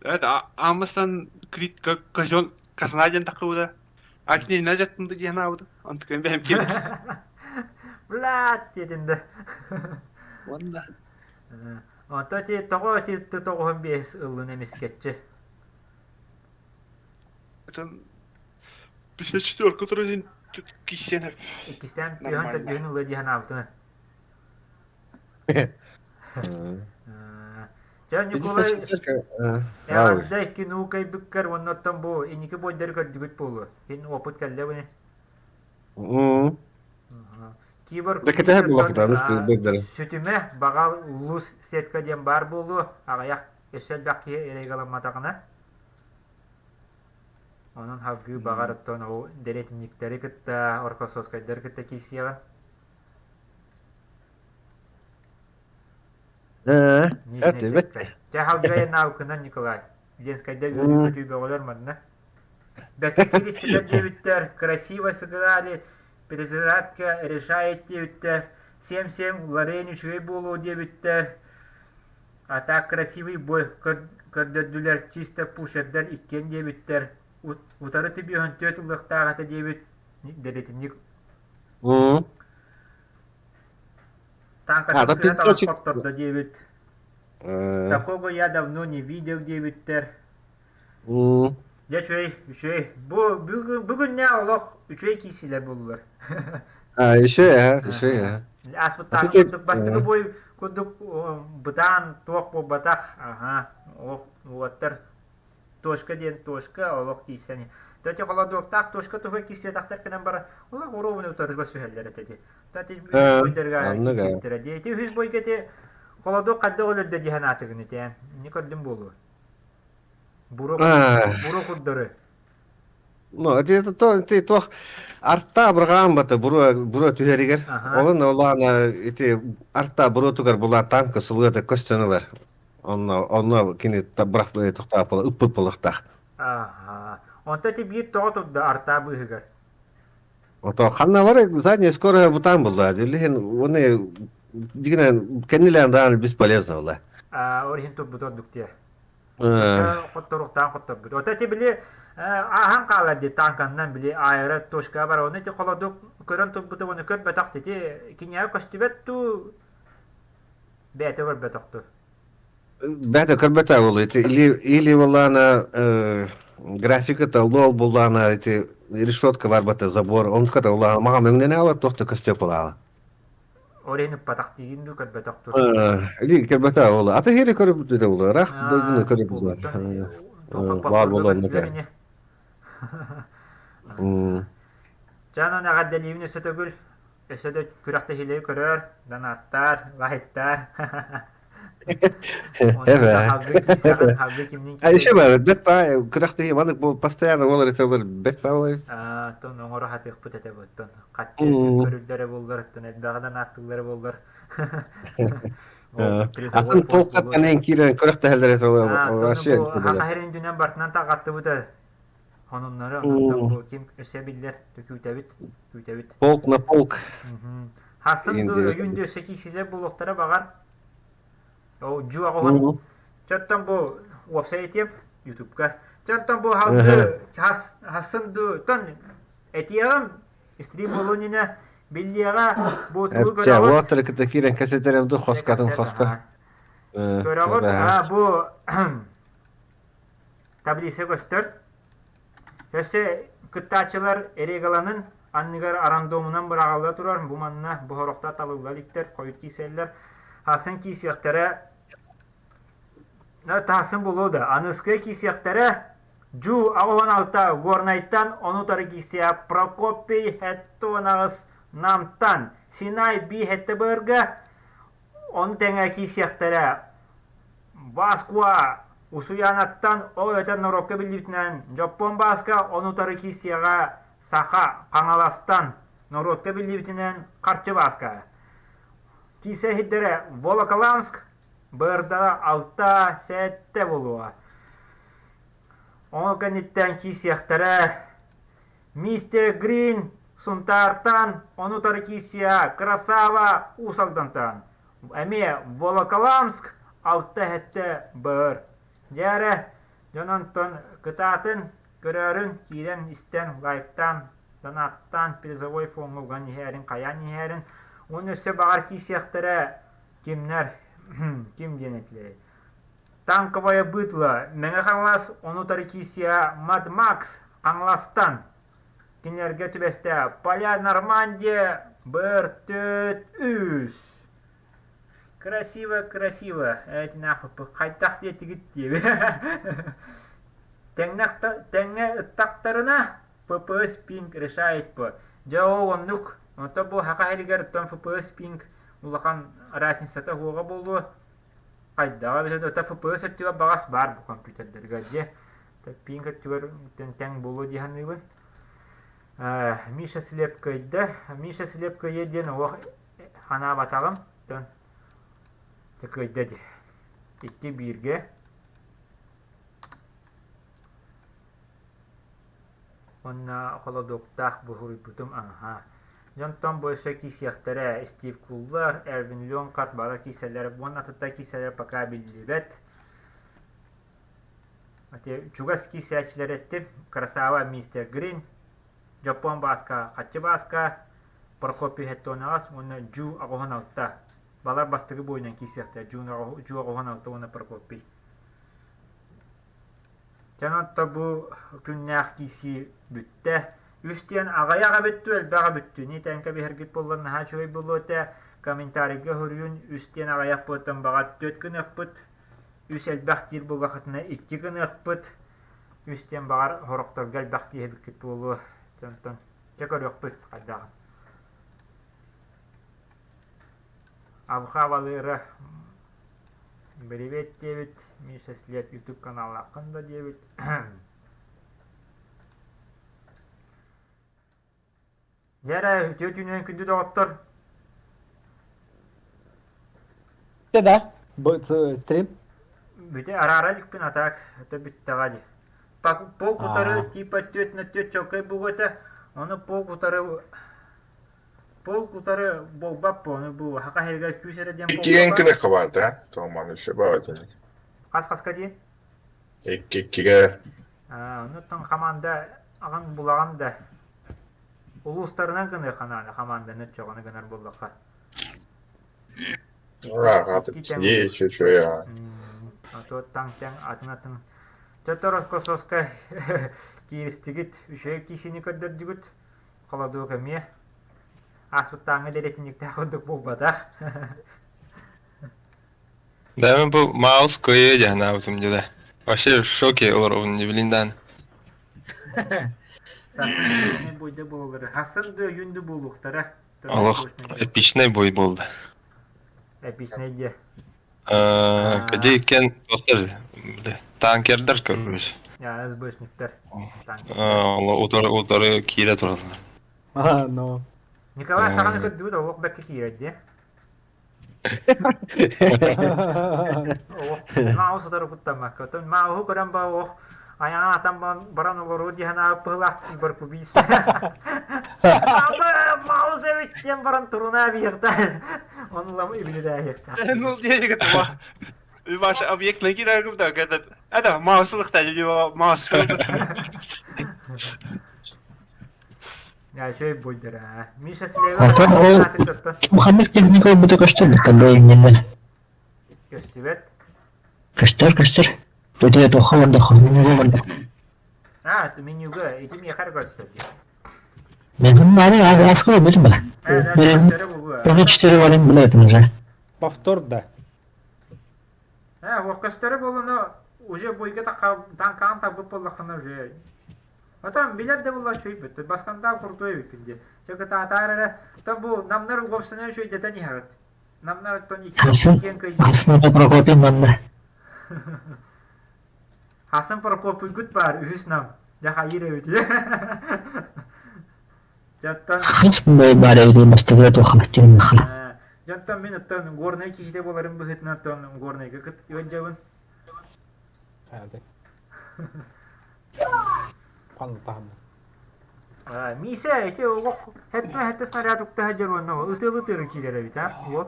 Это Амасан крит казён казна диэн таххыбыта. А кини не жаттым да диэн аабыта. Онтукайым бэйэм киирбит. Блядь диэтин да. Уонна. Онто ити тоҕо ити тоҕуһун биэс ыллын эмискэччи. Это 54 который киссен. Иккистээн түһэн төрдүһүн ылла дии санаабытын. Дьэ, Ньукулай, эҕэрдэ икки нуу кэйбиккэр уонна оттон бу инники буойдары көрдүгүт буолуо. Ин опыт кэллэ буни. Кибер Да кэтэһэр буолуохтаах сүтүмэ баҕа улуус сетка диэн баар буолуо аҕыйах өссө элбэх киһи эрэй-галамматаҕына. Онон салгыы баҕар оттон ол дэриэтинньиктэри кытта, оркососкайдары кытта киирсиэҕин. Ээ, эбэт. Чэ, халгайа наукынан Николай. Ленскайда үөрүү-көтүү бөҕөлөр манна. Бэркэ кииристилэр диэбиттэр, красиво сыграли, перезарядка решает диэбиттэр, 7-7 Лорен үчүгэй буолуо диэбиттэр, а так красивый бой көрдөрдүлэр, чисто пушердар иккиэн диэбиттэр, утары түбүһэн түөрт ылыахтаах этэ диэбит дэриэтинник Танкатын сыһа талан хоттордо диэбит. Такого я давно не видел диэбиттэр. Дьэ үчүгэй, үчүгэй. Бу бүгүн бүгүннэ олох үчүгэй киисилэр буоллулар. А, үчүгэй, аа, үчүгэй, аа. Ааспыттааҕы курдук бастакы бой курдук бытаан туох буолбатах. Аха, олох уолаттар Точка диэн точка олох киирсэн Тати холодоктаах точка туһугар киирсиэтэхтэр гынан баран олох уруобуна утарыга сүһэллэр этэ ди. Тати үһүс бойдарга киирсиэхтэрэ ди. Ити үһүс бойга ити холодок хайдах өлөрдө дии санаатыгын ити Не көрдүм буолуо. Буро буро курдары. Ну, это то, ты туох арта абырҕаан бата буруо буруо түһэригэр. Олон олаана ити арта буруотугар була танка сылыата көстөн ылар. Онно онно кини бырах тохтоох ыппыт буолуохтаах. Аха. Онто ити биир тоҕо турда артаа быыһыгар? Ото ханна бар задняя скорость бутаан булла. Билигин оны дигинен кэннилээн даан бесполезно була. Аа, ол иһин турбут ордук диэ. Хотторуктаан хотторбут. Ото ити били ааһан хаалар дии танканнан били аэро точка бар. Оны ити холодук көрөн турбута оны көрбөтөх ити киниэхэ көстүбэт туу Бэйэтэ көрбөтөхтөр. Бэйэтэ көрбөтө ол ити или или буллаана графиката лол буллаана ити решетка барбата забор онтуката улаана маҕам өҥнөнө алар туох да көстүө буолаала. Ол иһин ыппатах диигин дуу көрбөтөхтөр. Или көрбөтө ол. Ата хери көрбүт да ол. Ыраах дойдуну көрбүт. Баар буолан ини. Дьэ онон эҕэрдэлиибин өссө төгүл Өссө да күрэхтэһиилэри көрөөр, донаттаар, лайктаар. Еще баар, бэт баа, күрэхтэһии маннык бу постоянно буолар этэ буолар, бэт баа буолар. Оттон оҥоро сатыахпыт этэ оттон хаччы көрүллэрэ буоллар, оттон элбэҕи донаттыыллара буоллар. Атын полкаттан эн киирэн күрэхтэһэллэр этэ вообще. Хаһырын дүнэн бартынан таҕаттыбыт Хонуннары онтон бу ким өссө биллэр күүтэбит күүтэбит. Полк на полк. Хасын ду өйүн ду өссө киисилэр буолуохтара баҕар. Ол дьу аҕыһын. Чоттон бу уопсай этиэм ютубка. Чоттон бу халгы хас хасын ду тон этиэҕим стрим буолуон инэ биллиэҕэ бу тугу көрөҕүт. Уоттары кытта киирэн кэсэтерем ду хоскатын хоска. Көрөҕүт а бу Таблица көстөр. Өссө кыттааччылар Регаланын анныгар рандомунан быраҕылла турар. Бу манна бу сорохтор талылла иликтэр, хойут киирсэллэр. Хасын киирсиэхтэрэ Таһсын булуо да. Аныскы киирсиэхтэрэ Дьу 86 Горнайтан ону утары киирсиэ Прокопий 78 Намтан Синай Би сэттэ быарга ону тэҥэ киирсиэхтэрэ Бааскуа Усуйаанаттан ол эбэтэр норуокка биллибитинэн Дьоппуон Бааска ону утары киирсиэҕэ Саха Хаҥаластан норуокка биллибитинэн Харчы Бааска. Киирсэ иһирдэрэ Волоколамск быардара 6-7 буолуоҕа. Ол кэнниттэн киирсиэхтэрэ. Мистер Грин Сунтаартан, ону утары киирсиэ Красава Уус Алдантан. Эмиэ Волоколамск алта-сэттэ быр. Дьэ эрэ, дьон онтон кытаатын, көрөөрүн, киирэн истэн, лайктаан, донаттаан, призовой фоҥҥа уган иһээрин, хайаан иһээрин. Уонна өссө баҕар киирсиэхтэрэ кимнэр, ким диэн этилэрий? Танковая быдло Мэҥэ Хаҥалас, ону утары киирсиэ Мад Макс Хаҥаластан. Кинилэргэ түбэстэ Поля Нормандия быр 4 3. Красиво, красиво. Этинээхпиппит хайдах диэтигит диэби. Тэҥҥэ ыттахтарына FPS Pink решает по. Дьэ ол оннук. Онто бу саха сиригэр оттон FPS Pink улахан разницата суоҕа буолуо. Хайдаҕа эбитэ да FPS өттүгэр баҕас баар бу компьютердарга дьэ. Pink өттүгэр тэҥ буолуо дии саныыбын. Миша Слеп кыайда. Миша Слеп кыайыа диэн олох Ханаабатаҕым, оттон дьэ кыайда дии. Икки бииргэ. Уонна холодоктаах буһуруйбутум аһа. Дьонтон бу өссө киирсиэхтэрэ Стив Куллар, Эрвин Леонхарт бары киирсэллэр, уонна атыттар киирсэллэр пока биллибэт. Ити чугас киирсээччилэр эттим. Красава мистер Грин, Дьоппуон Бааска, Хаччы Бааска, Прокопий Хеттонаҕас уонна Дьуу 86. Балар бастакы буойунан киирсиэхтэрэ Дьуу 86 уонна Прокопий. Дьон онто бу күннээх киирсии бүттэ. Үс диэн аҕыйах эбит дуу, элбэх эбит дуу. Ини тэҥкэ биһэргит буоллар наһаа үчүгэй буолуо этэ. Комментарийга суруйун үс диэн аҕыйах буолтан баҕар түөрт гыныахпыт. Үс элбэх диир буоллахытына икки гыныахпыт. Үс диэн баҕар сорохторго элбэх диэбиккит буолуо. Онтон Дьэ көрүөхпүт хайдаҕын. Авха Валера Привет диэбит, Миша Слеп ютуб каналлааххын да диэбит. Дьэ эрэ, үтүө түүнүнэн күндү доҕоттор. Да, стрим. Бүтэ араара иликпин а так, это бүттэҕэ дии. Пол утары типа түөрт на түөрт чоккай бугута, ону пол утары пол утары буолбат буону бу хака хэригэр күүс эрэ диэн Иккиэн кини хабарда, тооманы сөбө Хас хаска диэн? Икки иккигэ. Онуттан хамаанда аҕан булаҕан да улуустарынан гыныахха наада хамаанданы чоҕону гынар буоллахха. А то таҥ-тэҥ атын-атын Төтөр-соска кииристигит, үчүгэй киисини көрдөрдүгүт, холодуок эмиэ. Ааспыттааҥҥы дэриэтинньиктээх курдук буолбатах. Да, мен бу Маус кыайыа дии санаабытым дьэ. Вообще в шоке олоробун не билин даҕаны. Сарсын эпичнэй бойда буолаллара. Хассын да өйүүн да буолуохтара. Олох эпичнэй бой буолла. Эпичнэй диэ. Кэдэ иккен туохтар танкердар көрүбүт. СБшниктер. Утары утары киирэ тураллар. А, ну. Николай саҕаны көрдүгүт олох бэккэ киирэр диэ. Маус утары куттаммакка. Оттон Мауһу көрөн ба ох айаҕын атан баран олоруу диэн быһылаах баркубиис. Маус эбит диэн баран турунаа биһиэхтэ. Оны лам ибилидээһиэхтэ. Ну, диэки Ваш объект накидаю да, этот, это маусылык та, маус. Үчүгэй буйдара. Миша Слева Оттон ол ханнык техника ылбыта көстөр бу иннинэ. Көстүбэт. Көстөр, көстөр. Төтө туохха олордоххо, менюга олордох. А, менюга, ити миэхэ эрэ көстөр дии. Мен маны аска ылбытым бала. Оны четыре валин билетим уже. Повтор да. Э, көстөрө буолуну уже бойга таҥкаан табыт буоллаххына уже Отон билэр да буолла үчүгэйбит. Баскандаал курдук эбиккин дии. Чэ кытаатаар эрэ. Оттон бу намнар уопсайынан үчүгэйдэтэн иһэҕит. Намнар оттон иккиэн кыйдыы. Хасна Прокопий манна. Хасан Прокопийгут баар үһүс нам. Дьэ хайыыр эбит. Дьоттон Хас баар эбит бастакыга туохха түһүннэххэ. Дьонтон мин оттон горнай киһитэ буоларым быһыытынан оттон горнайга кыт ыалдьабын. Ханна Миисэ ити олох хэттэ снаряд укта сылдьар уонна ытыалы-ытыары киирэр эбит а уол.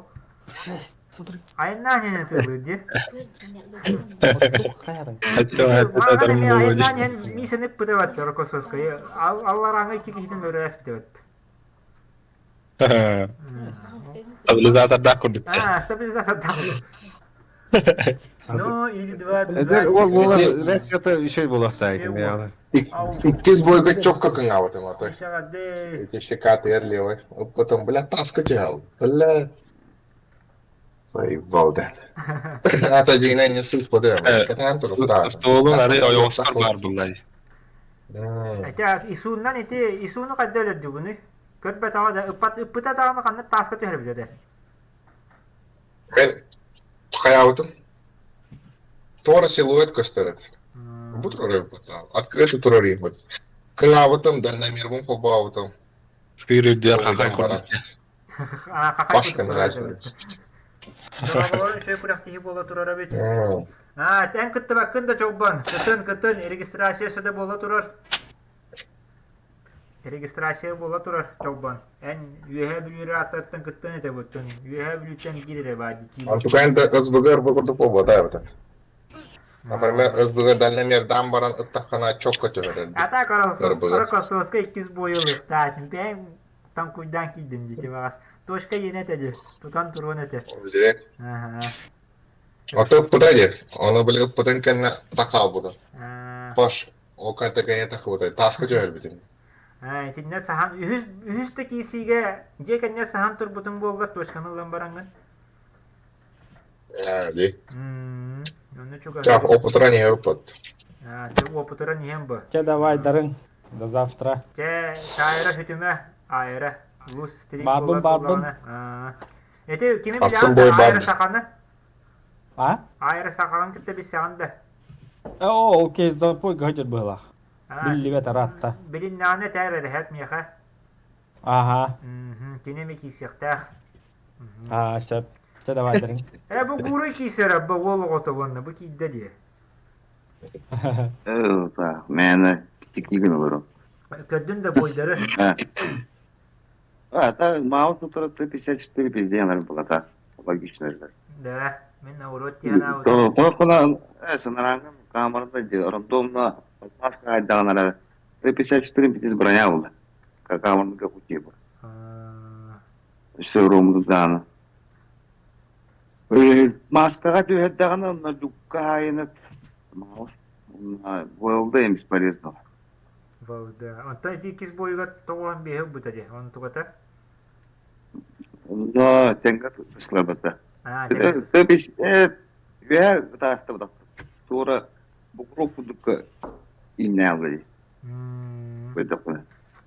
Айаннаан иһэн ытыалыыр дии. Айаннаан иһэн Миисэни ыппыта эбэт Рокоссовскай. Алларааҥҥа икки киһитин өрөөспүт эбит. Стабилизатордаах курдук. А, стабилизатордаах. Ну, или два, Это ол буолар реакцията үчүгэй буолуохтаах экен Иккис бойга чокко кыҥаабытым аты. Эти щекаты левый. Потом, бля, таска тягал. Бля. Заебал, да. Ата дьиҥинэн не сыыс подыам. Кэтээн туруктаах. Столун ары ойоҕостор баар буллай. Ити Исууннан ити Исууну хайда өлөрдүгүнүй? Көрбөтөҕө да ыппат ыппыта даҕаны ханнык тааска түһэрбитэ да. Мен хайаабытым. Туора силуэт көстөр этэ. Бу турар Открытый турар иһит. Кыҥаабытым, дальномербын холбообутум. Сыыр үрдүгэр хахай курдук. Пашка нравится. Дорооболорун үчүгэй күрэхтэһии буола турар эбит. Аа, эн кыттыбаккын да Чолбон. Кытын, кытын, регистрация да буола турар. Регистрация буола турар Чолбон. Эн Үөһээ Бүлүү ааттарыттан кыттан этэ буттун. Үөһээ Бүлүүттэн киир эрэ баа дии. Антукаан да СБГ бу курдук буолбата эбитэ. Например, СБГ дальномердаан баран ыттаххына чокко түһэрэр. А так Рокоссовска иккис бой ылыахтаатын. Бэйэҥ таҥкуйдаан киирдин дии тибаҕас. Точка иэнэ этэ дии. Тутан туруон этэ. Ото ыппыта дии. Ону били ыппытын кэннэ тахаалбыта. Паш Ол кэнтэ тахыбытай, тааска түһэрбитим. Итиннэ саһан үһүс үһүс да киирсиигэ дьиэ кэннэ саһан турбутуҥ буоллар точканы ылан бараҥҥын. Ээ, дии. Онно чугаһыы. Чах, опытыран иһэр уппат. Аа, чэ, опытыран иһэн бу. Чэ, давай, дарын. До завтра. Чэ, таайра сүтүмэ, аайра. Улуус стрим Баарбын, буолар баарбын. буоллаҕына. Ити кими Ахсын билэҕин бой да, аайра баар. саханы? А? Аайра сахаҕын кытта билсэҕин да? Оо, окей, запой гыһдьыр быһылаах. Аа, Биллибэт араатта. билиннэҕинэ этээр эрэһэт миэхэ. Аха. Мгм, кини эмиэ киирсиэхтээх. Аа, сөп. Чэ, давай, дарын. Э, бу гуру киирсэр абба уол оҕото уонна бу киирдэ дии. Э, да, мээнэ кистикигин олору. Көрдүн да бойдары. А, это мало тут 54 пиздец была, да. Логично же. Да, мин наоборот тиһэн То, кона санарангам камерада рандомно маска айдаҕынара 54 пиздец броня была. Камерны как у Все ромду даана. Маскаҕа түһэрдэҕинэ онно дукка хаайынат маус буолда им бесполезного. Волда. Онтон ити иккис буойугар тоҕуһан биэһи ылбыта дии. Онтуката? Онно тэҥҥэ слабата. Аа, тэҥҥэ Ты үөһэ ытаастабыт туора букру курдукка ииннээл дии.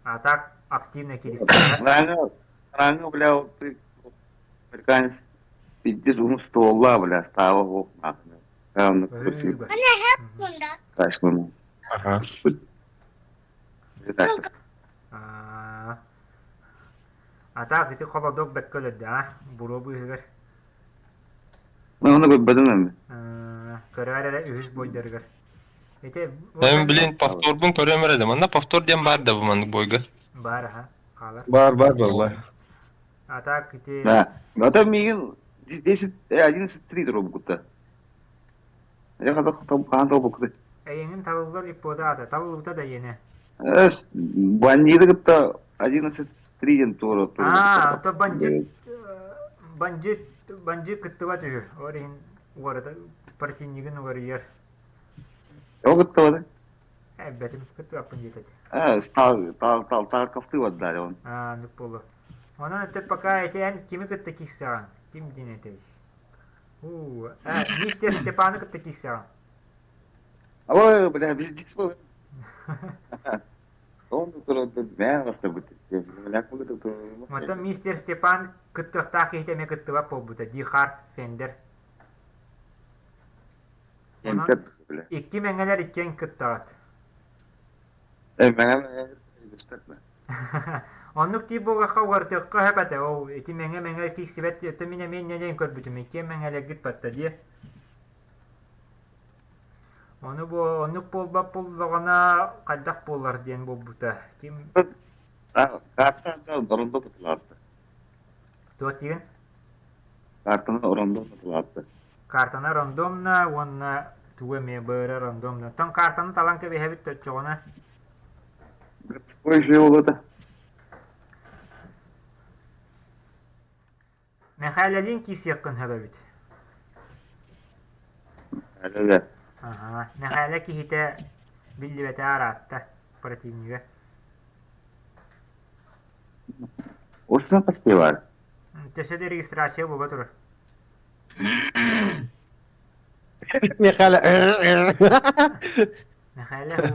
А так активно киристэ. Рано, рано, бля, ты американец пиздец уһун столла, бля, става ох, нахуй. Ташлым. Ага. А так ити холодок бэккэ өлөрдө а буруо быыһыгар. Ну, ону көрбөтүм эми. Көрөөр эрэ үһүс бойдарыгар. Ити Мен блин повторбун көрөм эрэ да. Манна повтор диэн баар да бу маннык бойга. Баар аха хаалар. Бар бар балла. А так ити Да. Это мигин 10 11-3 дробукта. Я хотел там хаан толбукта. Эйиҥин табыллар липпода аата, табыллыбыта да иэнэ. Бандиты кытта 11-3 диэн туора Аа, то бандит бандит бандит кыттыбат үһү. Ол иһин уората партийнигын уарыйар. Ол кыттыбата? Эбэтим кыттыбаппын диэтэ. Э, стал тал тал Тарковты отдали он. Аа, оннук буолуо. Онон это пока эти эн кими кытта киирсэҕин? Ким диэн этэй? Уу, э, мистер Степаны кытта киирсэҕин. Ой, бля, пиздец был. Он мэ бастабыт. Оттон мистер Степан кыттыахтаах киһитэ эмиэ кыттыбат буолбута. Ди Харт Фендер. Онон икки мэҥэлэр иккиэн кыттаҕыт. Э, мэҥэ Оннук тиий буоллахха угартыахха сөп этэ. Ол ити мэҥэ-мэҥэ киирсибэт диэтэ мин эмиэ инньэ диэн көрбүтүм. Иккиэн мэҥэлэргит батта дии. Ону бу оннук буолбат буоллаҕына хайдах буолар диэн буолбута. Ким Карта орондо кутулаатта. Туох диигин? Картаны орондо кутулаатта. Картаны рандомна уонна тугу эмиэ быара рандомна. Оттон картаны талан кэбиһэбит төччөҕүнэ. Городской же олота. Мэхээлэлиин киирсиэххин сөп эбит. Мэхээлэ. Аһа, Мэхээлэ киһитэ биллибэтэ араатта противнига. Урсун поспевар. Төсө да регистрация буга турар. Михаил. Михаил.